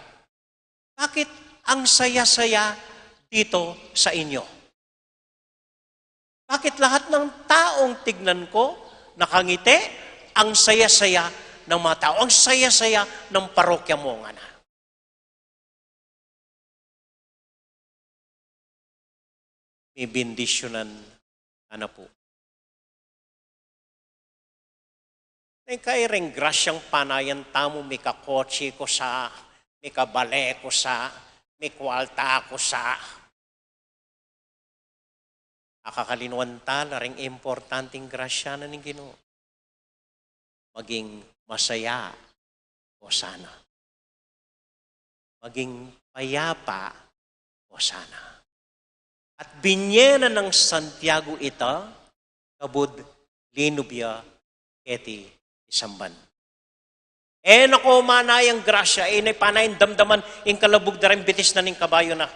"Bakit ang saya-saya dito sa inyo? Bakit lahat ng taong tignan ko, nakangiti, ang saya-saya ng mga tao, ang saya-saya ng parokya mo?" ngana. Mibindisyunan ka na pu. Ing kairing grasyang panayan tamu, mikakotse ku sa, mikabale ku sa, mikwalta ku sa. Akakalinuan tala ring importanteng grasya na ning Ginu. Maging masaya, Hosana. Maging payapa, Hosana. At binye na nang Santiago ita, kabud linub ya keti isamban. E na ko manayang grasya, e na panayang damdaman ing kalabug da ring bitis na ning kabayu na.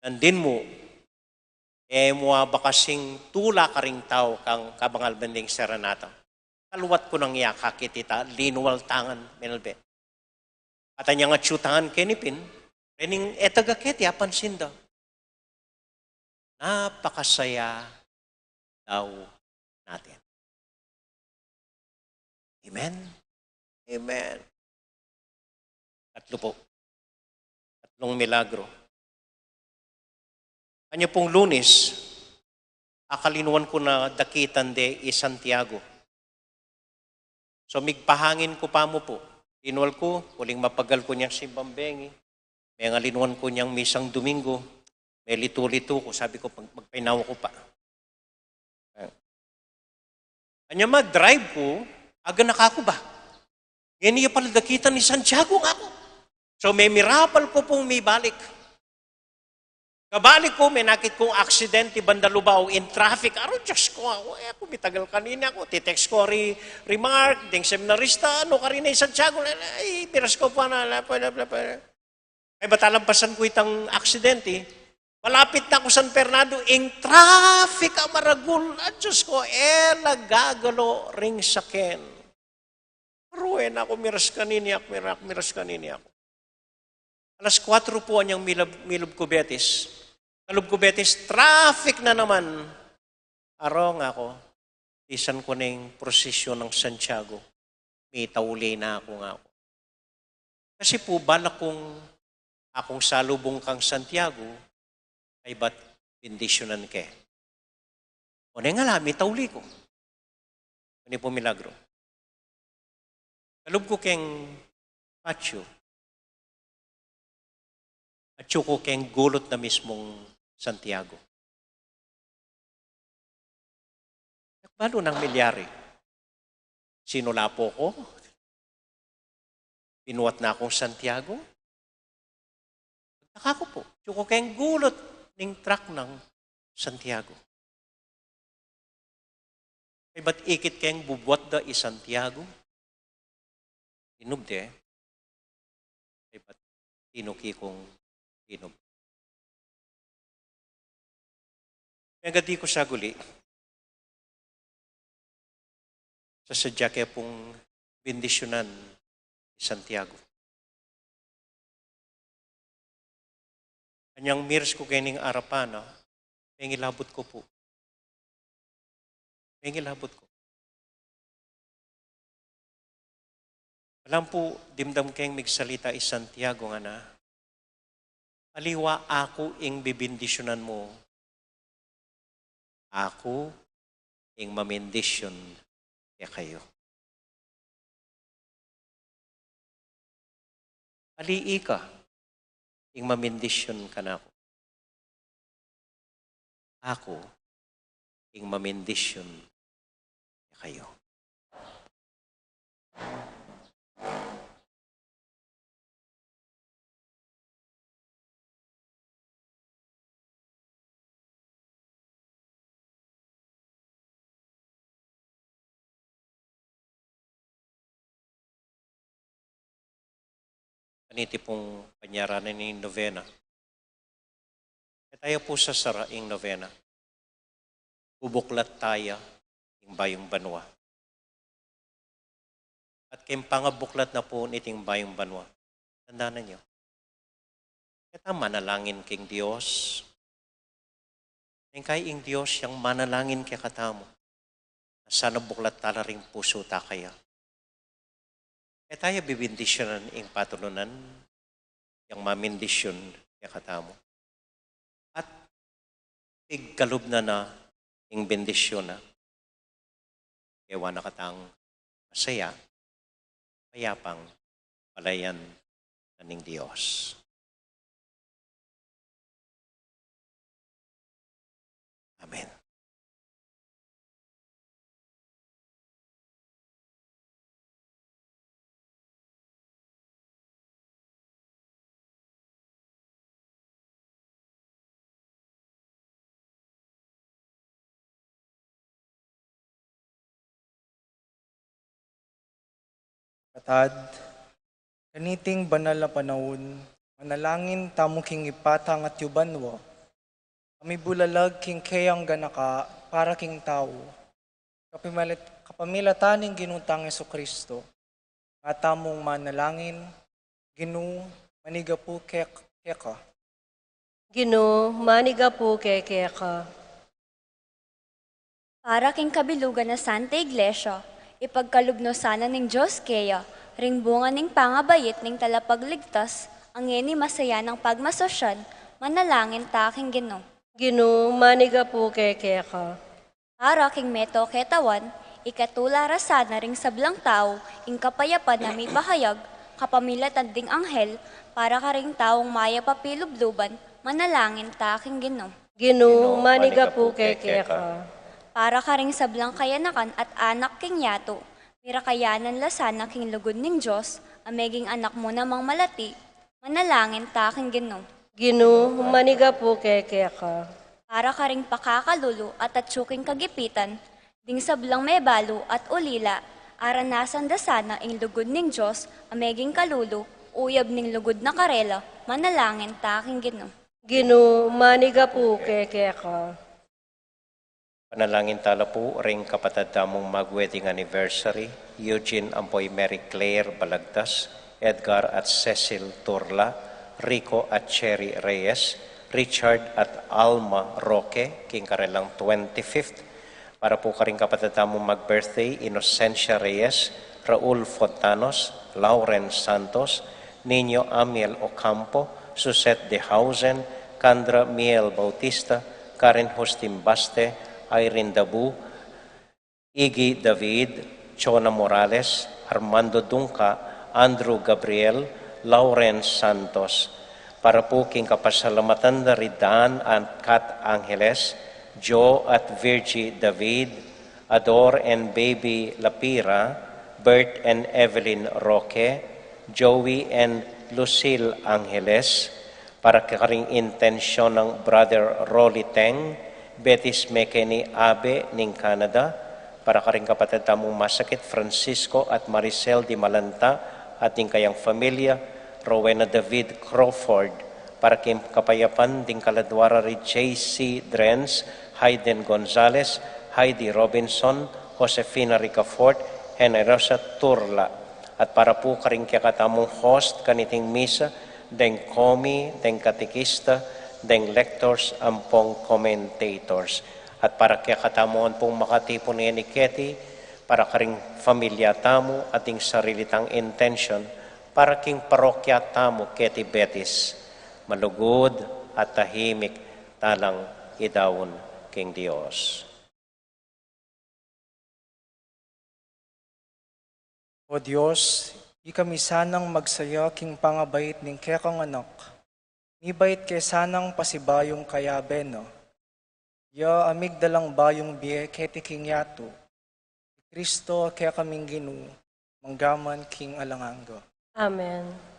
Nandin mu, e mu abakasing tula karing tau kang kabangal bending serenata. Kaluat ku nang yakakit ita, linual tangan, menalbe. At anyang atsu tangan keni pin, rening e taga keti apansin da. Napakasaya daw natin. Amen? Amen. Katlu pu. Katlung milagru. Anya pung Lunes, akalinuan ku na dakitan de i Santiago. So, migpahangin ku pa mu pu. Linual ku, uling mapagal ku nyang simbang bengi. Mengalinuan ku nyang misang Domingo. Melitu-litu ku, sabi ku, "Mag-, magpainawa ku pa." Anya mag-drive ku, aga na kaku ba. Ngeni ya pala dakitan i Santiago ngaku. So, memirapal ku pung mibalik. Kabalik ku, menakit kung aksidente banda Lubao, in traffic. Aru, Diyos ku, aku, e, aku, mitagal kanini aku. Titext ku ri, ri Mark, ding seminarista, "Anu, karin na i Santiago?" Ay, miras ku pa na, la, pa, la, pa, pa. Ay, bata lampasan ku itang aksidente. Malapit na ku San Fernando, ing traffic a maragul. A, Diyos ku, e la gagalo ring saken. Aru, e na ku miras kanini aku, mirak, miras kanini aku. Alas kuatro pu anyang milab-, milub ku Betis. Kalub ku Betis, traffic na naman. Aru ngaku, tisan ku neng prosesyon nang Santiago. Mitauli na aku ngaku. Kasi pu, balak kung akung salubung kang Santiago, kaybat bendisyunan ke. O, neng ala, mitauli ku. Ini pu milagru. Kalub ku keng patio. Atsu ku keng gulut na mismung Santiago. Balu nang milyari. Sinulapo ku. Binuat na kung Santiago. Nagtaka ku pu. Atsu ku keng gulut ning truck nang Santiago. Kaybat ikit keng bubuat da i Santiago. Inub de. Kaybat tinuki kung inub. Mengadi ku sa guli. Sasadya ke pung bendisyunan i Santiago. Anyang miras ku kening arapan na, pengilabut ku pu. Pengilabut ku. Alam pu, dimdam keng migsalita i Santiago ngana, "Aliwa aku ing bibendisyunan mu. Aku ing mamendisyun kekayu." Ali ika ing mamendisyun kanaku. Aku ing mamendisyun kekayu. Kaniti pung panyaranan ning novena. E taya pu sasara ing novena. Bubuklat taya ing bayung banua. At keng pangabuklat na pu niting bayung banua, tandanan yu, keta manalangin king Dios. Neng kai ing Dios yang manalangin kekatamu, sana buklat tala ring pusu ta kaya. E taya bibendisyunan ing patulunan yang mamendisyun kekatamu. At pigkalub na na ing bendisyun na. Ewa na katang masaya, payapang balayan na ning Dios. Amen. Kapatad, kaniting banal a panaun, manalangin tamu king Ibpa tang atyu banua, a mibulalag king keyang ganaka para king tau. Kapamilat-, kapamilatan ning Ginu tang Jesucristo, nga tamung manalangin, Ginu, manigapu ke-, keka. Ginu, manigapu ke-, keka. Para king kabilugan na Santa Iglesia, ipagkalub no sana ning Dios keya, ring bunga ning pangabait ning Talapagligtas, a ngeni masayanang pagmasusyan, manalangin ta king Ginu. Ginu, manigapu ke-, keka. Para king meto ketawan, ikatula ra sana ring sablang tau, ing kapayapan a mipahayag, kapamilatan ding anghel, para karing taung mayap a pilubluban, manalangin ta king Ginu. Ginu, manigapu ke-, keka. Para karing sablang kayanakan at anak king yatu, mirakayanan la sana king lugud ning Dios, a meging anak mu namang malati, manalangin ta king Ginu. Ginu, manigapu ke-, keka. Para karing pakakalulu at atyu king kagipitan, ding sablang mebalu at ulila, aranasan da sana ing lugud ning Dios, a meging kalulu, uyab ning lugud na karela, manalangin ta king Ginu. Ginu, manigapu ke-, keka. Panalangin tala pu ring kapatad tamung mag-wedding anniversary, Eugene ampo i Mary Claire Balagtas, Edgar at Cecil Turla, Rico at Cherry Reyes, Richard at Alma Roque, king karelang twenty-fifth. Para pu karing kapatad tamung mag-birthday, Inocencia Reyes, Raul Fontanos, Lauren Santos, Nino Amiel Ocampo, Suzette de Hausen, Candra Miel Bautista, Karen Justin Baste, Irene Dabu, Iggy David, Chona Morales, Armando Dungca, Andrew Gabriel, Lauren Santos. Para pu king kapasalamatan da ri Dan at Kat Angeles, Joe at Virgie David, Ador and Baby Lapira, Bert and Evelyn Roque, Joey and Lucille Angeles, para karing intensyon nang Brother Rolly Teng, Betis McKinney Abe ning Canada, para karing kapatad tamung masakit Francisco at Maricel Dimalanta at ding kayang familia, Rowena David Crawford, para king kapayapan ding kaladua ra ri J C Drens, Hayden Gonzalez, Heidi Robinson, Josefina Ricafort, Generosa Turla, at para pu karing kekatamung host kaniting misa, deng komi, deng katekista, deng lectors, ampong commentators, at para kekatamu ampong makatipun ngeni keti, para karing familia tamu at ding sarili tang intensyon, para king parokya tamu keti Betis, malugud at tahimik talang idaun king Dios. O Dios, ikami sanang magsaya king pangabait ning kekang Anak. Mibait ke sanang pasibayung kayabe na. Ya a migdalang bayung bie keti king yatu. I Kristo a kekaming Ginu, mangga man king alang angga. Amen.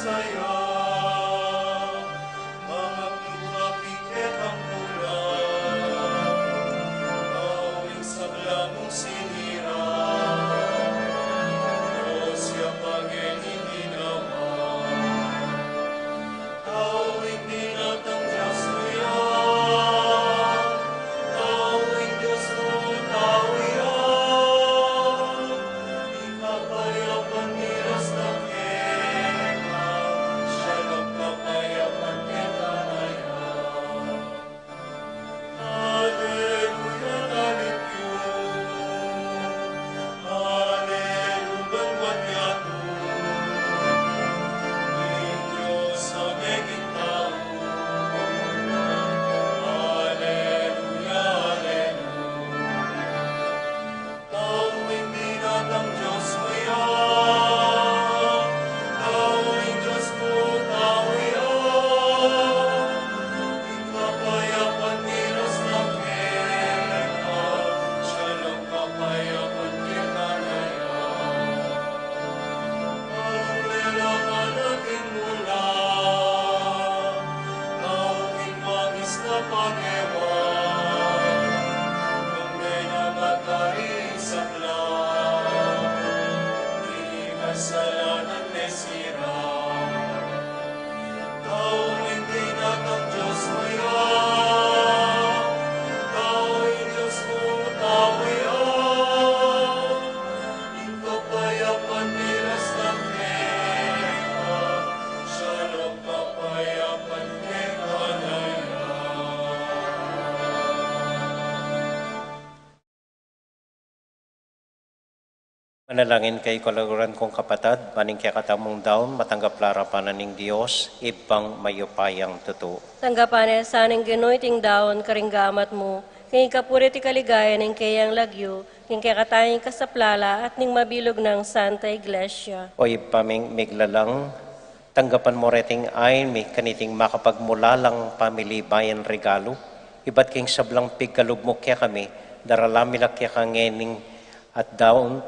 Saya, mangapluka kekang kulang, awi ing sabla mung sinira, Dios ya pa ngeni ginawa. Tau ing binatang Dios mu ya, tau ing Dios mu, tau ya. Ing kapayapan miras na keka, shalom kapayapan keka na ya. Aleluya, aleluya. Aleluya, banwat yatu ing Dios a meging tau. Aleluya, aleluya. Tau ing binatang Dios mu ya, tau ing Dios mu, tau ya. Ing kapayapan miras na keka, shalom kapayapan keka na ya. Ang lelangan atin mula, tau ing mamis na pagewa, nung meyabat ari ing sabla, ing kasalanan mesira. Tau ing binatang Dios mu ya, tau ing Dios mu, tau ya. Ing kapayapan miras na keka, shalom kapayapan keka na ya. Manalangin kayu, kaluguran kung kapatad, ban ing kekatamung daun matanggap la arapan na ning Dios, Ibpang mayupayang tutu. Tanggapan na sa ning Ginu iting daun karing gamat mu, king ikapuri at ikaligayan ning keyang lagyu, king kekatamung kasaplalan at ning mabilug nang Santa Iglesia. O Ibpa ming miglalang, tanggapan mu reting ain mi kaniting makapagmulalang pamilibayan regalu, ibat king sablang pigkalub mu kekami, daralan mi la keka ngening at daun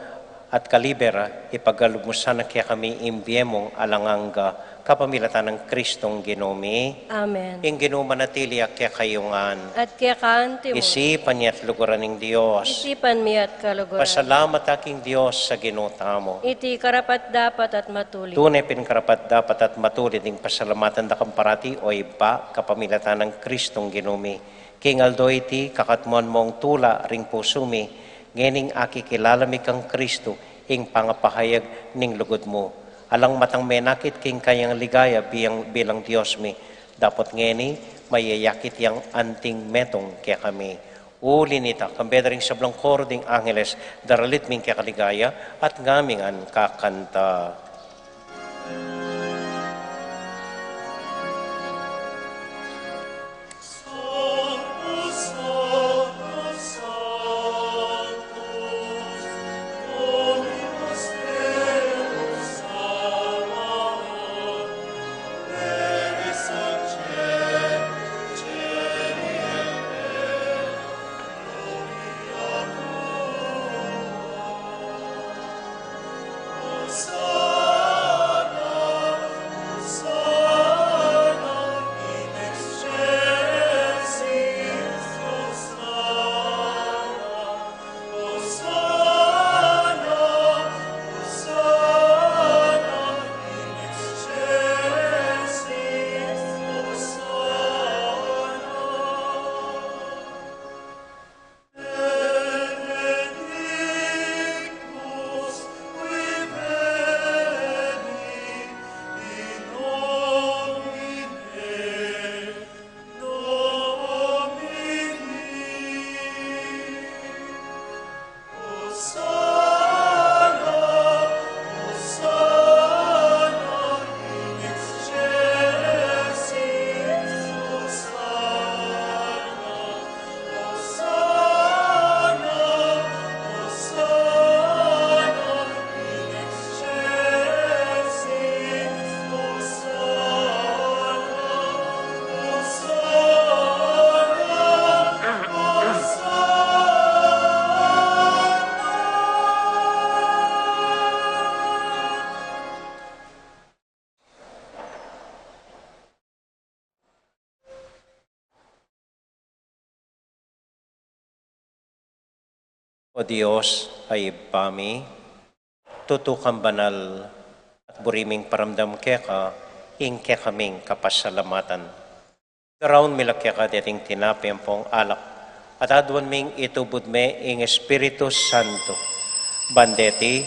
at kalibe ra, ipagkalub mu sana kekami ing bie mung alang angga, kapamilatan nang Kristong Ginu mi. Amen. Ing Ginu manatili ya kekayu ngan. At keka antimu. Isipan ya at luguran ning Dios. Isipan mi at kaluguran. Pasalamat ta king Dios a Ginu tamu. Iti karapat-dapat at matulid. Tune pin karapat-dapat at matulid ing pasalamatan da ka parati, o Ibpa, kapamilatan nang Kristong Ginu mi. King aldo iti, kakatmuan mung tula ring pusu mi, ngening akikilala mi kang Kristu, ing pangapahayag ning lugud mu. Alang matang menakit king kayang ligaya bilang, bilang Dios mi, dapot ngeni, mayayakit yang anting metung kekami. Uli nita, kambe da ring sablang koro ding angeles, daralit mi ing kekaligaya, at ngamingan kakanta. O Dios a Ibpa mi, tutu kang banal, at buri ming paramdam keka ing kekaming kapasalamatan. Daraun mi la keka deting tinape ampong alak, at aduan ming itubud me ing Espiritu Santo. Ban deti,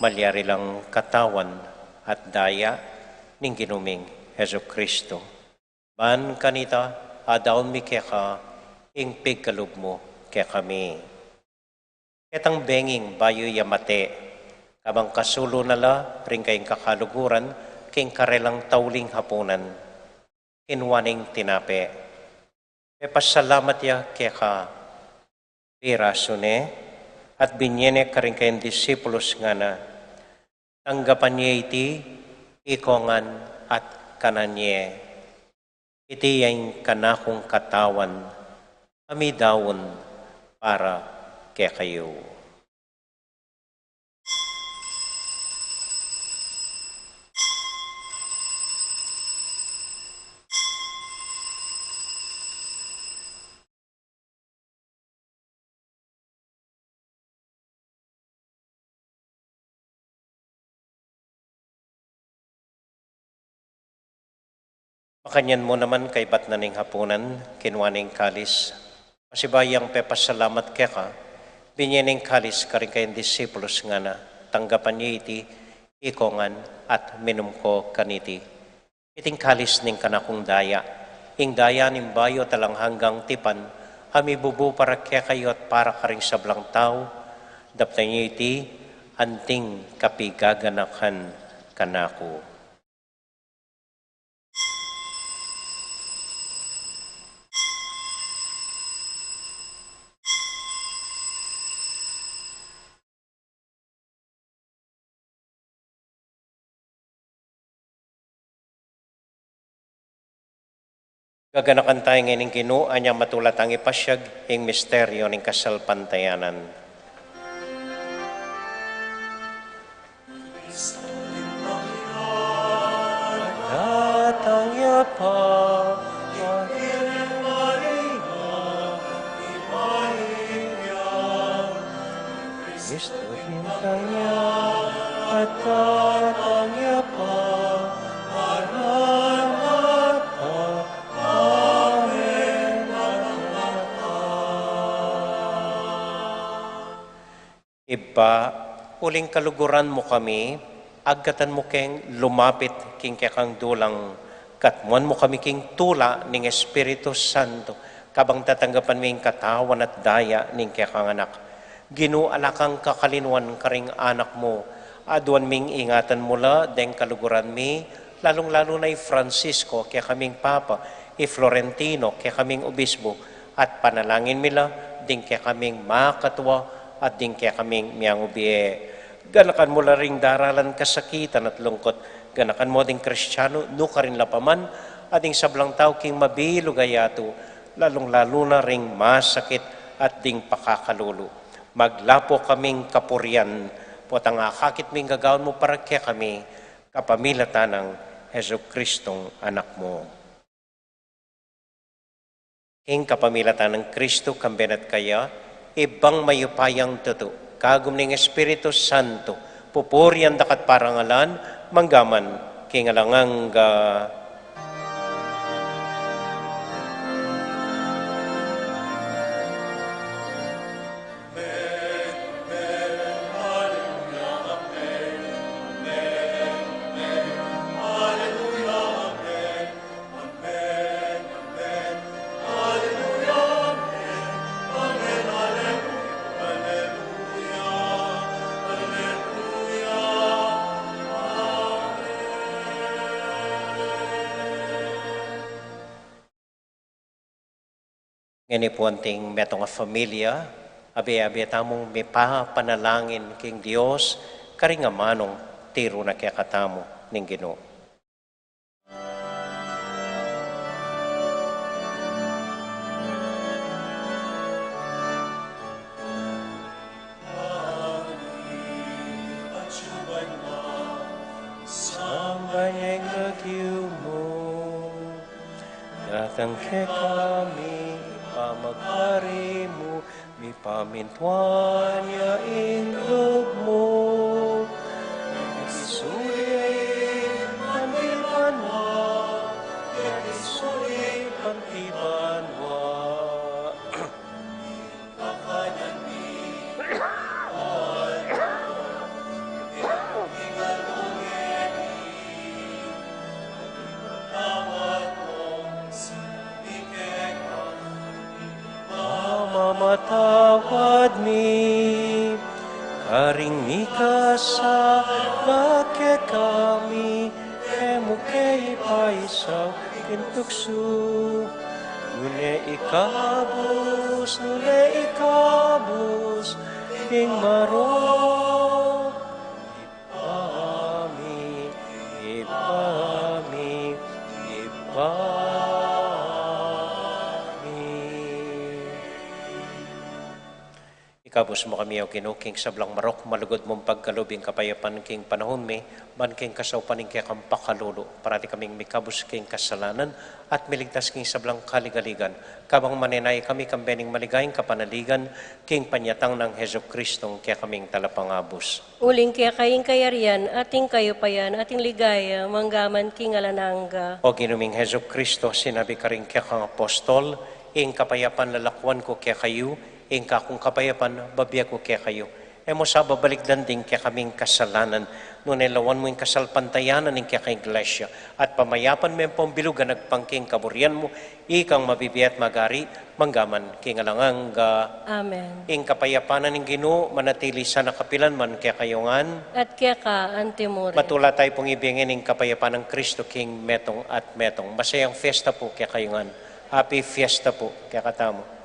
malyari lang katawan at daya ning Ginu ming Jesucristo. Ban kanita, adaun mi keka ing pigkalub mu kekami. Ketang benging bayu ya mate, kabang kasulu na la ring kayang kakaluguran king karelang tauling hapunan, kinua neng tinape, pepasalamat ya keka, pirasu ne, at binye ne karing kayang disipulus, ngana: Tanggapan ye iti ikongan at kanan ye. Iti ya ing kanakung katawan a midaun para kekayu. Makanyan mu naman kaybat na ning hapunan, kinua ne ing kalis, pasibayu yang pepasalamat keka, binye ne ing kalis karing kayang disipulus, ngana: Tanggapan ye iti ikongan at minum ko kaniti. Iting kalis ning kanakung daya, ing daya ning bayu at alang hanggang tipan, a mibubu para kekayu at para karing sablang tau. Daptan ye iti anting kapigaganakan kanaku. Gaganakan taya ngeni ing Ginu, anya matula tang ipasyag ing misteryo ning kasalpantayanan. Datang ya pa, Kristo bintang ya, datang ya pa, Maranatha, Amen, Maranatha. Ibpa, uling kaluguran mu kami, agkatan mu keng lumapit king kekang dulang, katmuan mu kami king tula ning Espiritu Santo, kabang tatanggapan mi ing katawan at daya ning kekang Anak. Ginu, ala kang kakalinuan karing anak mu, aduan ming ingatan mu la deng kaluguran mi, lalung-lalu na i Francisco, kekaming Papa, i Florentino, kekaming Obispo, at panalangin mi la ding kekaming makatua at ding kekaming miangubie. Ganakan mu la ring daralan kasakitan at lungkut, ganakan mu ding Kristiano nukarin la pa man, at ding sablang tau king mabilug a yatu, lalung-lalu na ring masakit at ding pakakalulu. Maglapo kaming kapurian, potang akakit ming gagawan mu para kekami, kapamilatan nang Jesucristong Anak mu. King kapamilatan nang Kristo, kambe na at kaya, Ibpang mayupayang tutu, kagum ning Espiritu Santo, pupurian daka at parangalan, mangga man king alang angga. Ngeni pu anting metung a familia, abe-abe tamung mipapanalangin king Dios, karing amanung tiru na kekatamu ning Ginu. Samban ya ing lagyu mu, datang kekami ing pamagari mu, Mipamintuan ya ing lub mu, sulip anti banua, sulip anti banua. Pamamatawad mi karing mikasala kekami, e mu ke ipaisaul king tuksu, nune ikabus, nune ikabus ing marok. Ibpa mi, Ibpa mi, Ibpa mi. Ikabus mu kami, O Ginu, king sablang marok, malugud mung pagkalub ing kapayapan king panaun mi, ban king kasaupan ning kekang pakalulu, parati kaming mikabus king kasalanan, at miligtas king sablang kaligaligan, kabang manenaya kami kambe ning maligayang kapanaligan, king panyatang nang Jesucristong kekaming Talapangabus. Uling keka ing kayarian, at ing kaupayan, at ing ligaya, manggaman king alang angga. O Ginu ming Jesucristo, sinabi karing kekang apostol, ing kapayapan lalakuan ku kekayu, ing kakung kapayapan babie ku kekayu. E mu sa babalikdan ding kekaming kasalanan, nune lawan mu ing kasalpantayanan ning kekang Iglesia, at pamayapan me ampong bilug agpang king kaburian mu, ikang mabibie at magari, manggaman king alang angga. Amen. Ing kapayapan ning Ginu, manatili sana kapilan man kekayu ngan. At keka antimurin. Matula tayu pung ibie ngening kapayapan nang Kristo king metung at metung. Masayang fiesta pu kekayu ngan. Happy fiesta pu kekatamu.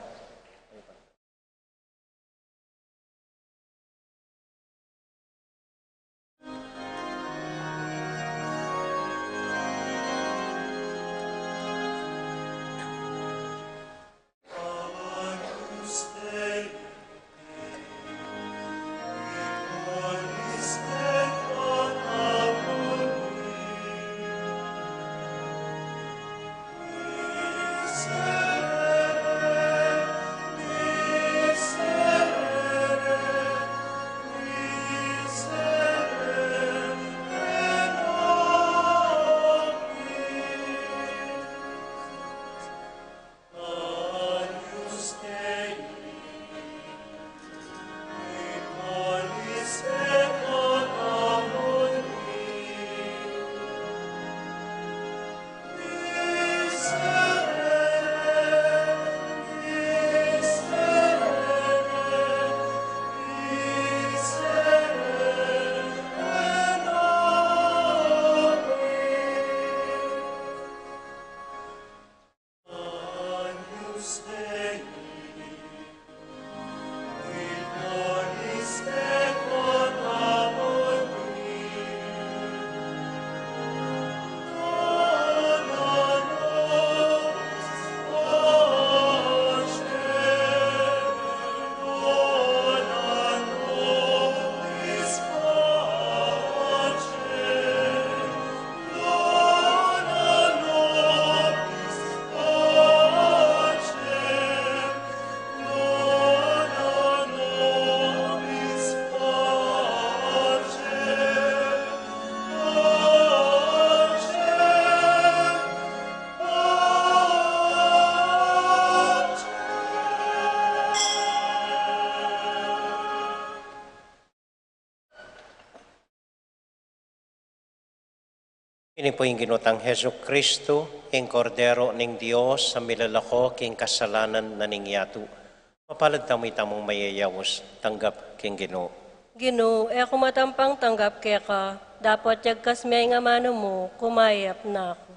Ini pu ing Ginu tang Jesucristo, ing Kordero ning Dios, a milalako king kasalanan na ning yatu. Mapalad tamu itamung mayayaus, tanggap king Ginu. Ginu, e ku matampang tanggap keka, dapot yagkas me ing amanu mu, kumayap na ku.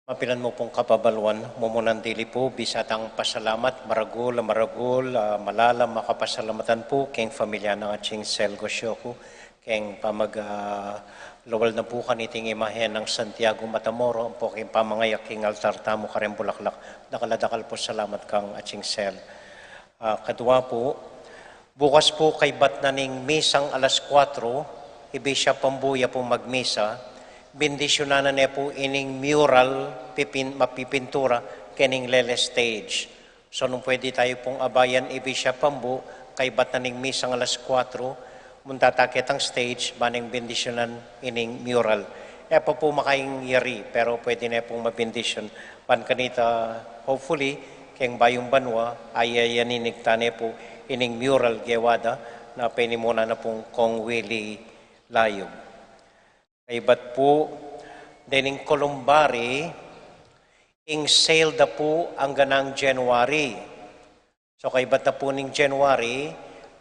Mapilan mu pung kapabaluan, mumunang dili pu, bisa tang pasalamat, maragul, maragul, ah, malalam a kapasalamatan pu, keng familia nang ating Sel Gosyoku, keng pamag, ah, lawal na pu kaniting imahe nang Santiago Matamoro, ampo keng pamangayak king altar tamu kareng bulaklak. Dakal a dakal pu salamat kang ating Sel. Ah, kadua pu, bukas pu kaybat na ning misang alas kuatro, i Bishop Pambu ya pu magmisa, bindisyunan na ne pu ining mural pipin-, mapipintura kening lele stage. So, nung pwede tayu pung abayan i Bishop Pambu, kaybat na ning misang alas kuatro, munta ta ketang stage, ba neng bindisyunan ining mural. E pa pu makaing yari, pero pwede ne pung mabindisyun. Ban kanita, hopefully, keng bayung banua, ayayaninig ta ne pu ining mural gewa da, na penimunan na pung Kong Willie Layug. Kaybat pu, dening Columbari, ing sale da pu anggang January. So, kaybat na pu ning January,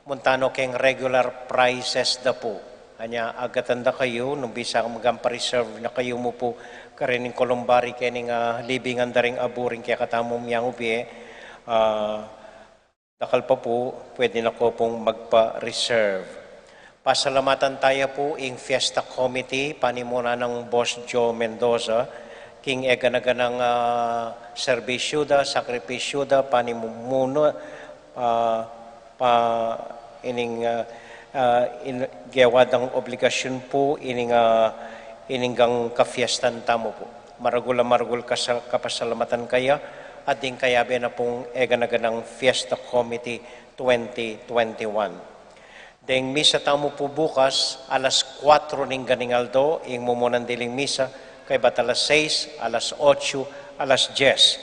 munta no keng regular prices da pu. Anya, agatan da kayu, nung bisa magpa-reserve na kayu mu pu, karin ning Columbari kening, ah, libingan da ring abu ring kekatamung miyangubie, ah, dakal pa pu, pwede na ko pung magpa-reserve. Pasalamatan taya pu ing Fiesta Committee, panimunan nang Boss Joe Mendoza, king eganaganang, ah, serbisyu da, sakripisyu da, panimumuna, ah, pa ining, ah, ah, in, gewa dang obligasyun pu ining, ah, ining gang kafiestan tamu pu. Maragul a maragul kasa-, kapasalamatan kaya, at ding kayabe na pung eganaganang Fiesta Committee twenty twenty-one. Deng misa tamu pu bukas, alas kuatro ning ganing aldo, ing mumunang diling misa, kaybat alas sais, alas otsu, alas dyes.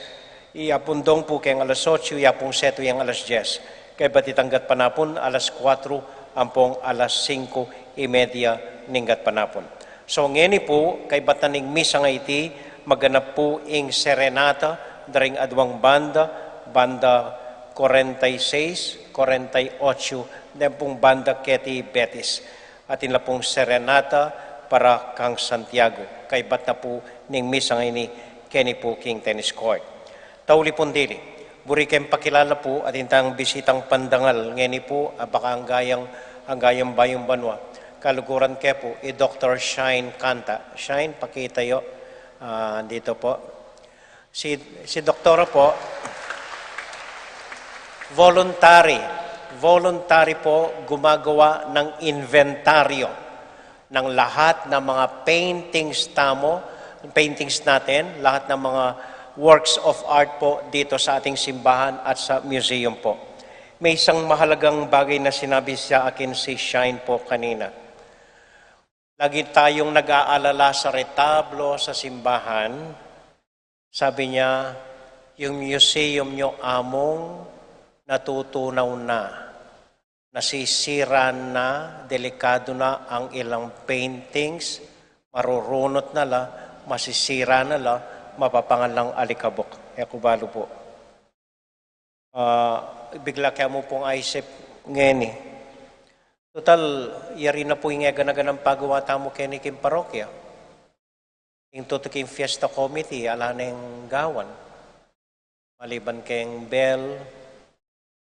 Iya pung dong pu keng alas otsu, iya pung setu yang alas dyes. Kaybat itang gatpanapun, alas kuatro, ampong alas singko y media ning gatpanapun. So, ngeni pu, kaybat na ning misa nga iti, maganap pu ing serenata, da ring aduang banda, banda kwarenta y seis, kwarenta y otsu, den pung banda keti Betis. Atin la pung serenata para kang Santiago. Kaybat na pu ning misa ngeni keni pu king tennis court. Tauli pung dili, buri keng pakilala pu, atin tang bisitang pandangal ngeni pu, a baka anggayang, anggayang bayung banua. Kaluguran ke pu, i Doktor Shine Canta. Shine, pakita yu. Ah, andito po. Si, si Doktora po, voluntary, voluntary po gumagawa ng inventaryo ng lahat ng mga paintings tamo, paintings natin, lahat ng mga works of art po dito sa ating simbahan at sa museum po. May isang mahalagang bagay na sinabi sa akin si Shine po kanina. Lagi tayong nag-aalala sa retablo sa simbahan. Sabi niya, "Yung museum niyo, Among, natutunaw na. Nasisira na, delikado na ang ilang paintings, marurunot na la, masisira na la, mapapangan lang alikabok." E ku balu pu. Ah, bigla ke mu pung aisip ngeni. Tutal, yari na pu ing eganaganang pagawa tamu keni king parokya. Ing tutuking fiesta committee, ala neng gawan. Maliban keng bell,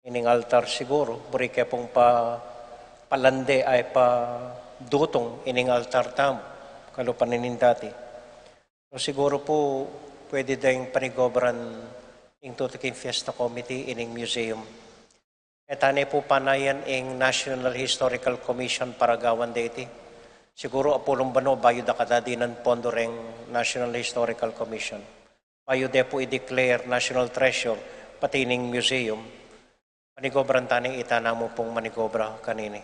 ining altar siguru, buri ke pung pa, palande ay padutung ining altar tamu, kalupa na ning dati. So, siguru pu, pwede deng panigobran ing tutuking fiesta committee ining museum. E ta ne pu panayan ing National Historical Commission para gawan deti. Siguru apulung banua bayu da kadadinan pondo reng National Historical Commission. Bayu de pu i-declare national treasure, pati ning museum. Manigobran ta ne, ita namu pung manigobra kanini.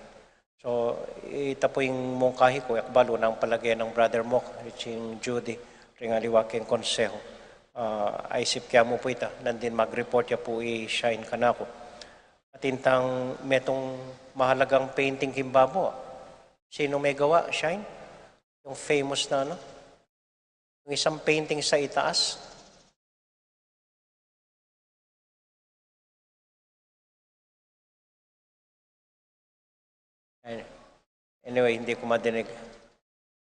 So, ita pu ing mungkahi ku, e ku balu nung palage nang Brother Mok, itsing Judy, ring aliwa keng konseho. Ah, aisip ke mu pu ita, nandin mag-report ya pu i Shine kanaku. Atin tang metung mahalagang painting king babo. Sinu me gawa, Shine? Yung famous na, ano? Yung isang painting sa itaas. Ay, anyway, hindi ko madinig.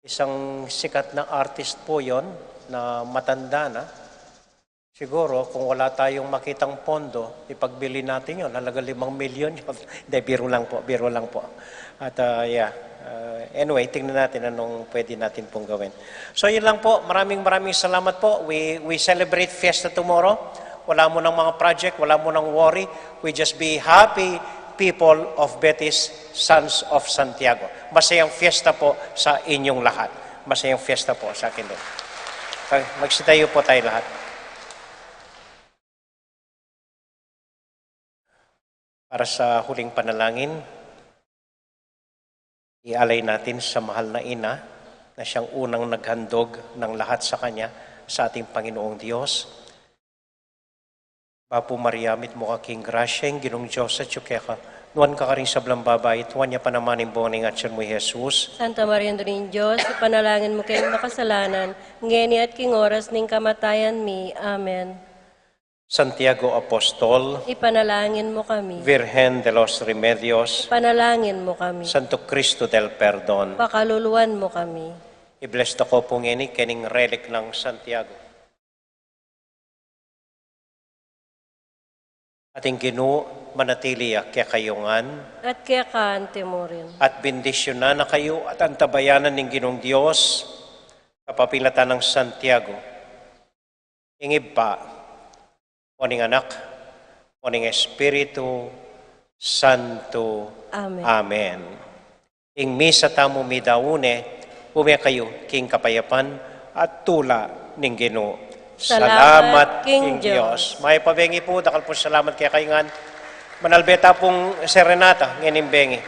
Isang sikat na artist po yon. na matanda na. Siguro, kung wala tayong makitang pondo, ipagbili natin yun. Halaga limang milyon yun. Hindi, biro lang po, biro lang po. At, ah, yeah. Ah, anyway, tingnan natin anong pwede natin pong gawin. So, yun lang po. Maraming, maraming salamat po. We, we celebrate fiesta tomorrow. Wala mo ng mga project, wala mo ng worry. We just be happy people of Betis, Sons of Santiago. Masayang fiesta po sa inyong lahat. Masayang fiesta po sa akin din. Okay, magsitayo po tayo lahat. Para sa huling panalangin, ialay natin sa mahal na ina na siyang unang naghandog ng lahat sa kanya, sa ating Panginoong Diyos. Bapu Maria, mitmu ka king grasya, ing Ginung Dios atyu keka. Nuan ka karing sablang babai, at nuan ya pa naman ing bunga ning atyan mu, i Jesus. Santa Maria, Indu ning Dios, ipanalangin mu kaming makasalanan, ngeni at king oras ning kamatayan mi. Amen. Santiago Apostol, ipanalangin mu kami. Virgen de los Remedios, ipanalangin mu kami. Santo Cristo del Perdon, pakaluluan mu kami. I-bless da ko pu ngeni kening relic nang Santiago. At ing Ginu manatili ya kekayu ngan. At keka anti mu rin. At bendisyunan na kayu at antabayanan ning Ginung Dios, kapamilatan nang Santiago. Ing Ibpa, o ning Anak, o ning Espiritu Santo. Amen. Amen. Ing misa tamu midaun ne, ume kayu king kapayapan at tula ning Ginu. Salamat king Dios. Mayap a bengi pu, dakal pung salamat kekayu ngan. Manalbe ta pung serenata ngening bengi.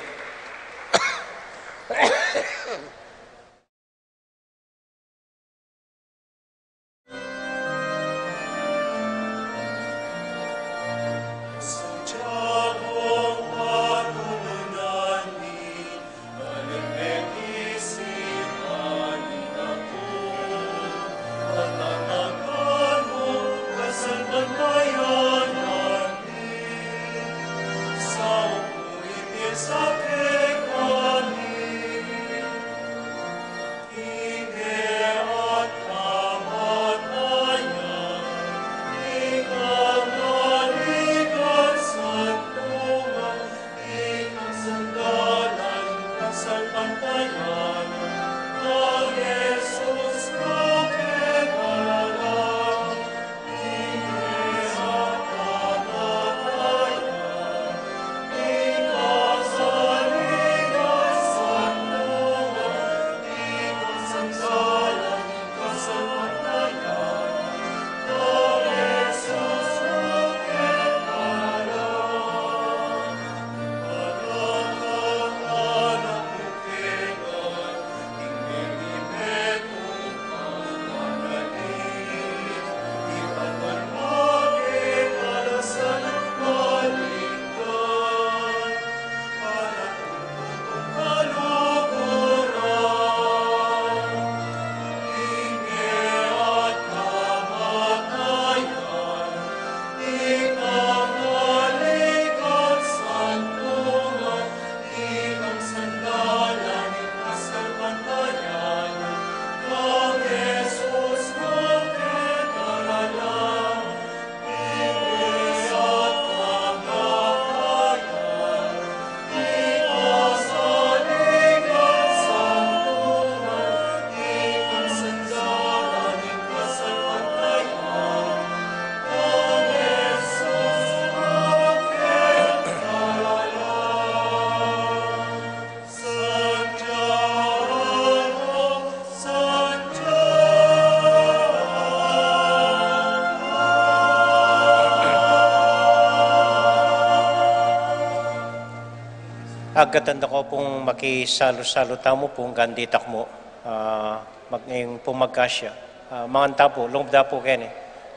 Agkatan da ko pung makisalu-salu tamu pung ganditak mu, ah, mag-, ing pung magkasya. Ah, mangan ta pu, lungub da pu keni.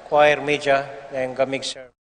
Choir, media, ing gamig serve.